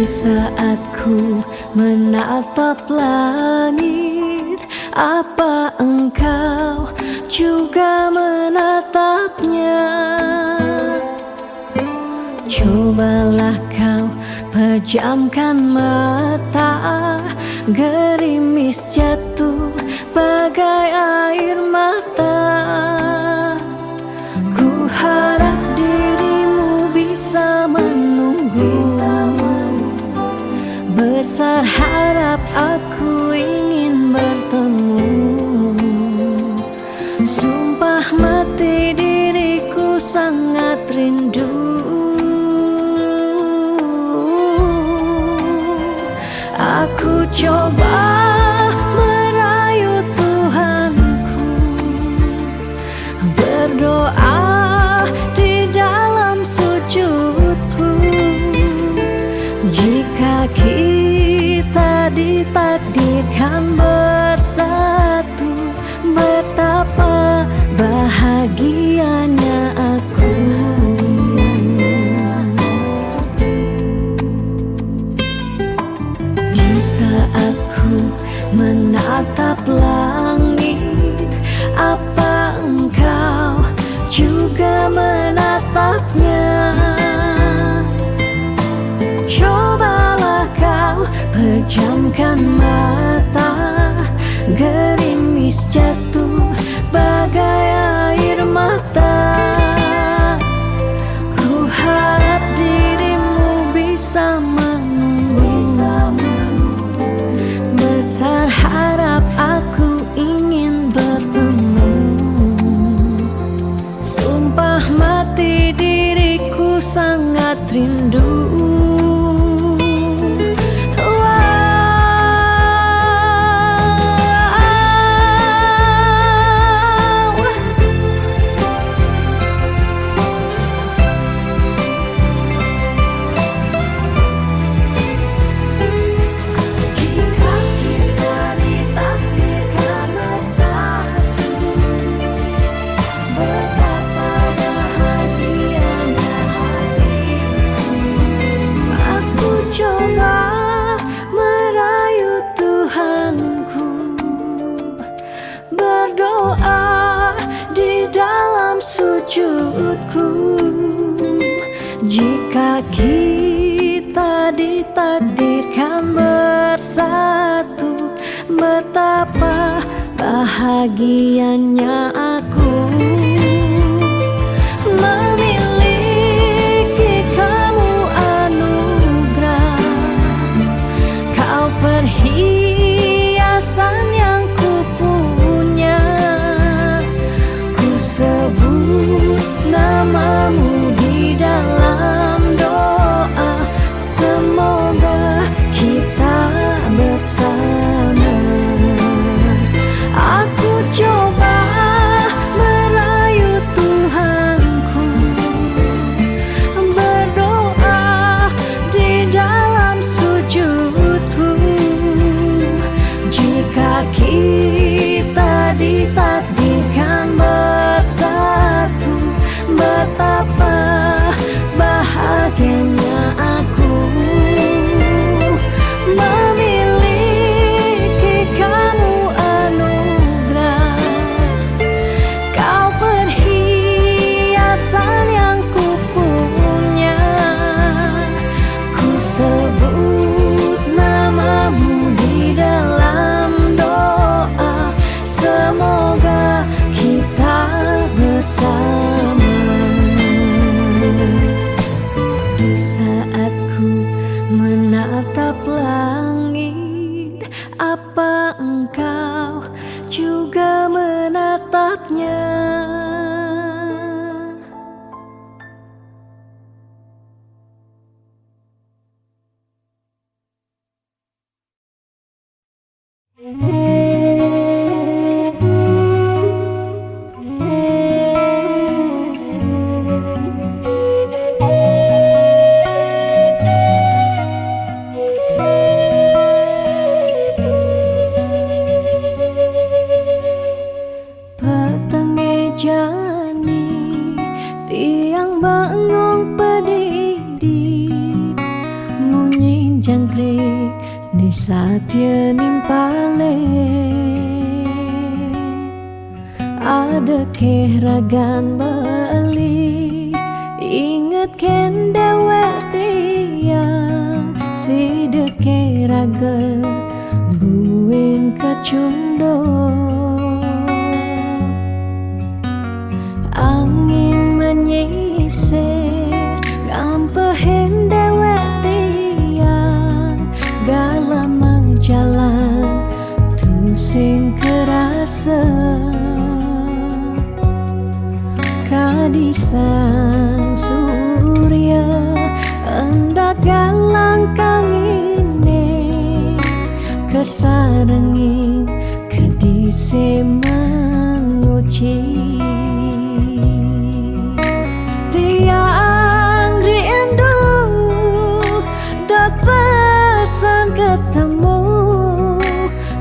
Saat ku menatap langit, apa engkau juga menatapnya? Cobalah kau pejamkan mata, gerimis jatuh bagai air mata. Ku harap dirimu bisa menunggu, besar harap aku ingin bertemu. Sumpah mati diriku sangat rindu. Aku coba merayu Tuhanku, berdoa di dalam sujudku. Jika kita ditakdirkan bersatu, betapa bahagianya aku. Di saat ku menatap langit, apa engkau juga menatapnya? Cobalah kau pejamkan mata, gerimis jatuh bagai air mata. Ku harap dirimu bisa menunggu, besar harap aku ingin bertemu. Sumpah mati diriku sangat rindu. Wow. Jika kita ditakdirkan bersatu, betapa bahagianya hatiku. Aku coba merayu Tuhanku, berdoa di dalam sujudku. Jika kita ditakdirkan bersatu, betapa bahagianya aku memiliki kamu anugerah. Kau perhiasan yang ku punya. Ku sebut namamu di dalam doa. Semoga kita bersama. Aku coba merayu Tuhanku, berdoa di dalam sujudku. Jika kita ditakdirkan bersatu, betapa bahagianya aku memiliki kamu anugerah. Kau perhiasan yang ku punya. Ku sebut namamu di dalam doa. Semoga kita bersama. Di saat ku menatap langit, apa engkau juga menatapnya? jangkrik ni satia nimpale. Ada keh ragan beli, inget ken dewek tiang, sida keh raga buin kecunduk. Angin menyisir ngampehin dewek tiang, gala majalan tusing kerasa. Kadi sang surya endak galang kangine, kesarengin kedise menguci. Tiang rindu dot pesan ketemu,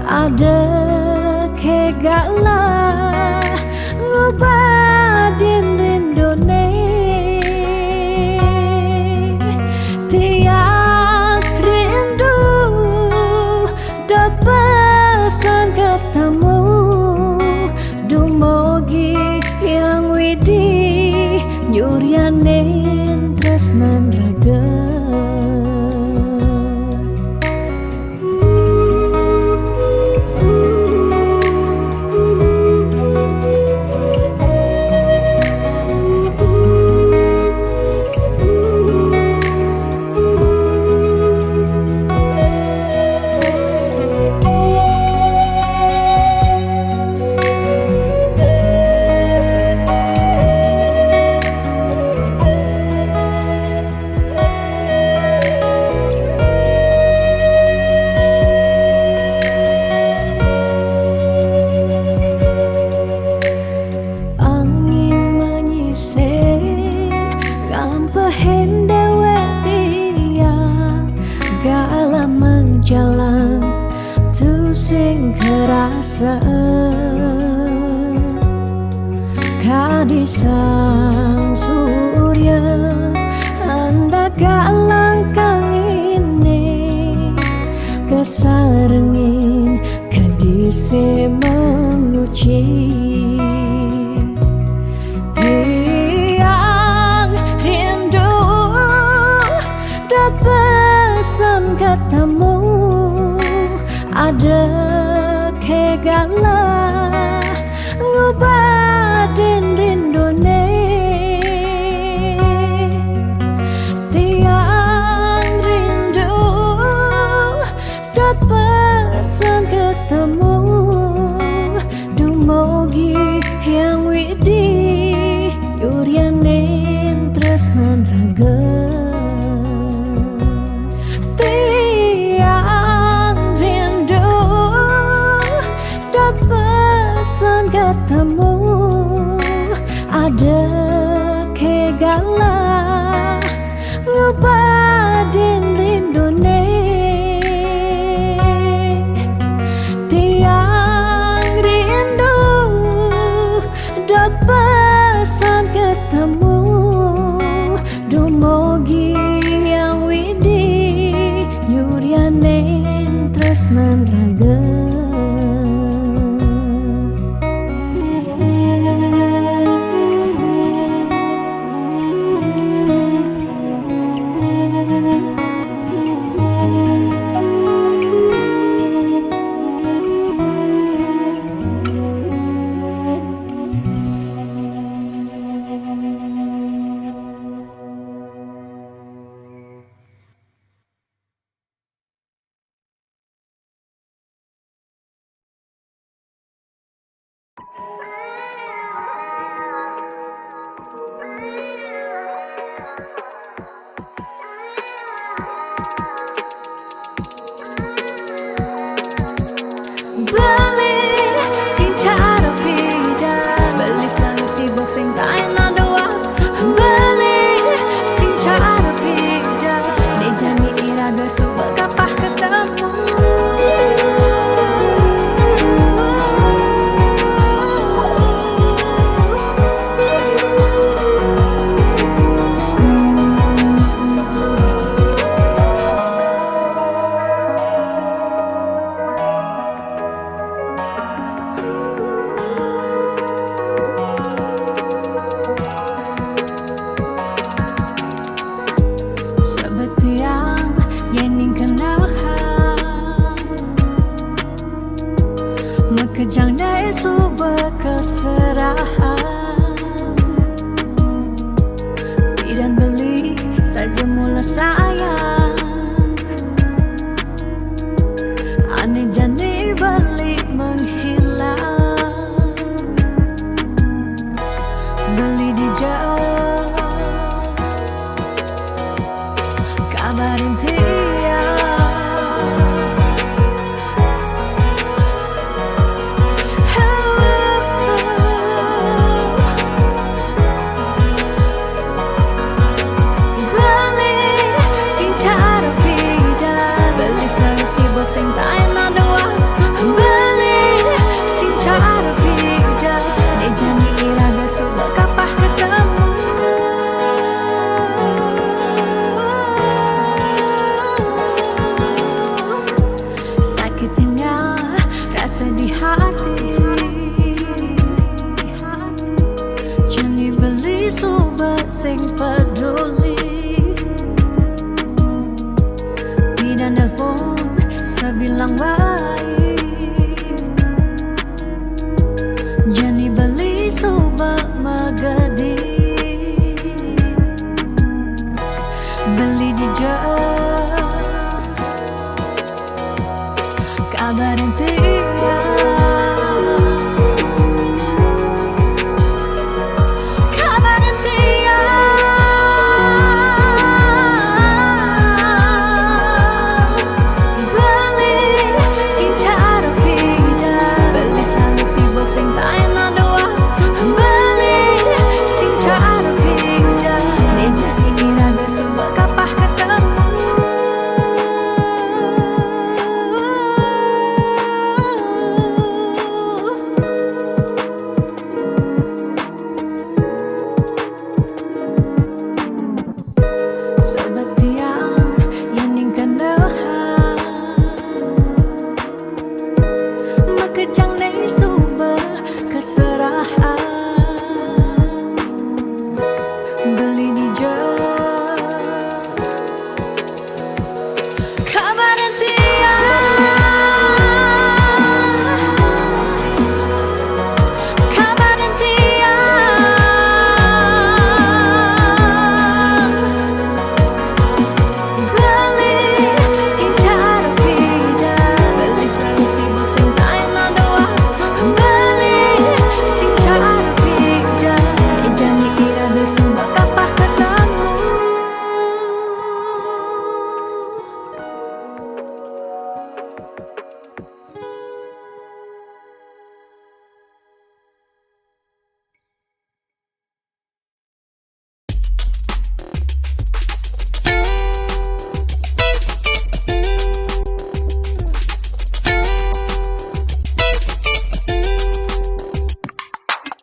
ada kegaklah ngubadin rindune. Tiang rindu dot pesan ketemu, dumogi Hyang Widhi nyurianin tresnan raga. Angin menyisir ngampehin dewek tiang, gala majalan tusing kerasa. Kadi sang surya endak galang kangine, kesarengin kedise menguci. Tiang rindu dot pesan ketemu, ada kegaklah ngubadin rindune. Tiang rindu dot pesan ketemu, dumogi Hyang Widhi nyurianin tresnan raga. Tiang rindu dot pesan ketemu, ada kegaklah ngubadin rindune. Tiang rindu dot pesan ketemu, dumogi Hyang Widhi nyurianin tresnan raga. Rintian. Beli sing cara bida, beli selalu sibuk sing taen ada waktu. Beli sing cara bida, ne jani ira ga suba kapah ketemu. Sakitnya rasa di hati. Jani beli suba sing peduli. Pida nelpon sabilang bae. Jani beli suba magadi. Beli dija. Kabarin tiang. Kabarin tiang. Beli sing cara bida. Beli selalu sibuk sing taen ada waktu. Beli sing cara bida. Ne jani ira ga suba kapah ketemu. Sabab tiang ya ning kandahan. Makejang ne suba keserahan. Beli dija. Kabarin tiang. Kabarin tiang. Beli sing cara bida. Beli selalu sibuk sing taen ada waktu. Beli sing cara bida. Jani ira ga suba kapah ketemu.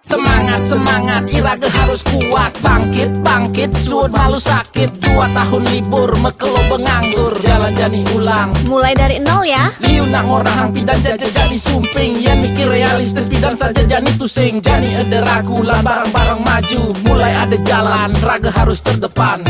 Semangat, semangat, ira ga harus kuat. Bangkit, bangkit, suud malu sakit. Dua tahun libur, mekelo benganggur, jalan jani ulang. Mulai dari nol ya. Liu nak ngorahang pidan jaja jani sumping. Yan mikir realistis pidan saja jani tusing. Jani eda ragu lah bareng-bareng maju. Mulai ada jalan, raga harus terdepan.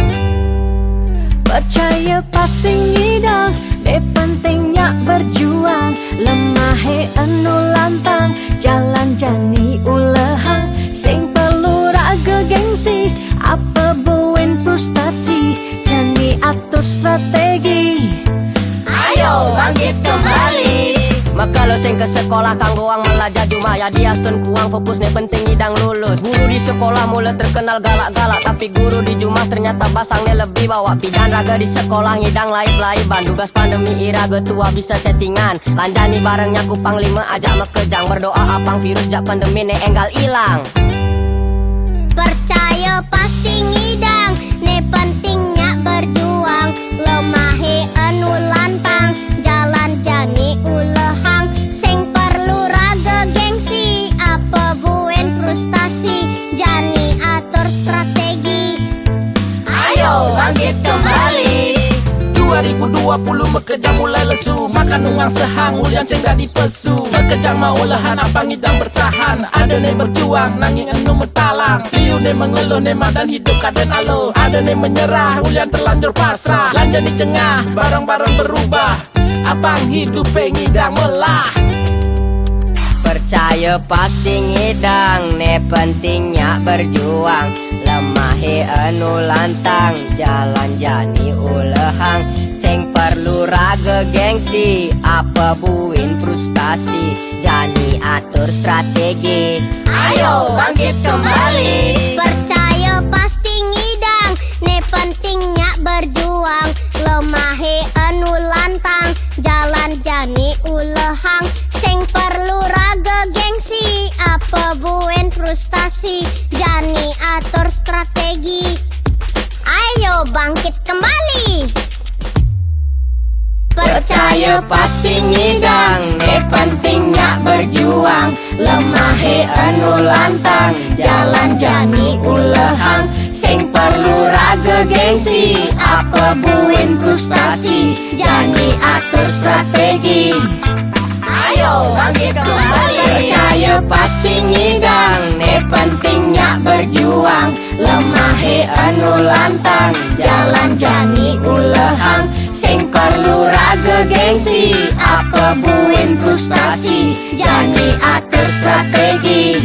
Percaya pasti ngidang, ne penting nyak berjuang. Lemahe enu lantang, jalan jani ulehang. Sing perlu raga gengsi, apa buin frustasi. Jani atur strategi. Ayo bangkit kembali. Maka lo sing ke sekolah kanggoang melajar jumah ya diastun kuang fokus ne penting ngidang lulus. Guru di sekolah mula terkenal galak-galak, tapi guru di jumah ternyata basang ne lebih bawa. Pidan raga di sekolah ngidang laib-laiban. Tugas pandemi ira ga tua bisa chattingan. Lanjani bareng nyaku panglima ajak mekejang. Berdoa apang virus jak pandemi ne enggal ilang. Percaya pasti ngidang, ne penting nyak berjuang. Lemahe enu lantang, jalan jani ulehang. Sing perlu raga gengsi, apa buin frustasi. Jani atur strategi. Ayo bangkit kembali. Dua ribu dua puluh mekejang mulai lesu, makan uang sehang ulian sing dadi pesu. Mekejang maulehan apang ngidang bertahan. Ada ne berjuang nanging enu metalang. Liu ne mengeluh ne madan hidup kaden alo. Ada ne menyerah ulian terlanjur pasrah. Lanjani jengah, bareng-bareng berubah. Apang hidup ngidang melah. Percaya pasti ngidang, ne penting nyak berjuang. Lemahe enu lantang, jalan jani ulehang. Sing perlu raga gengsi, apa buin frustasi. Jani atur strategi. Ayo bangkit kembali. Percaya pasti ngidang, ne penting nyak berjuang. Lemahe Pasti ngidang, ne penting nyak berjuang. Lemah he anu lantang, jalan jani ulehang. Sing perlu raga gengsi, apa buin frustasi, jani atur strategi. Ayo bangkit kembali. Percaya pasti ngidang, ne penting nyak berjuang. Lemah he anu lantang, jalan jani ulehang. Sing perlu raga gengsi, apa buin frustasi, jani atur strategi.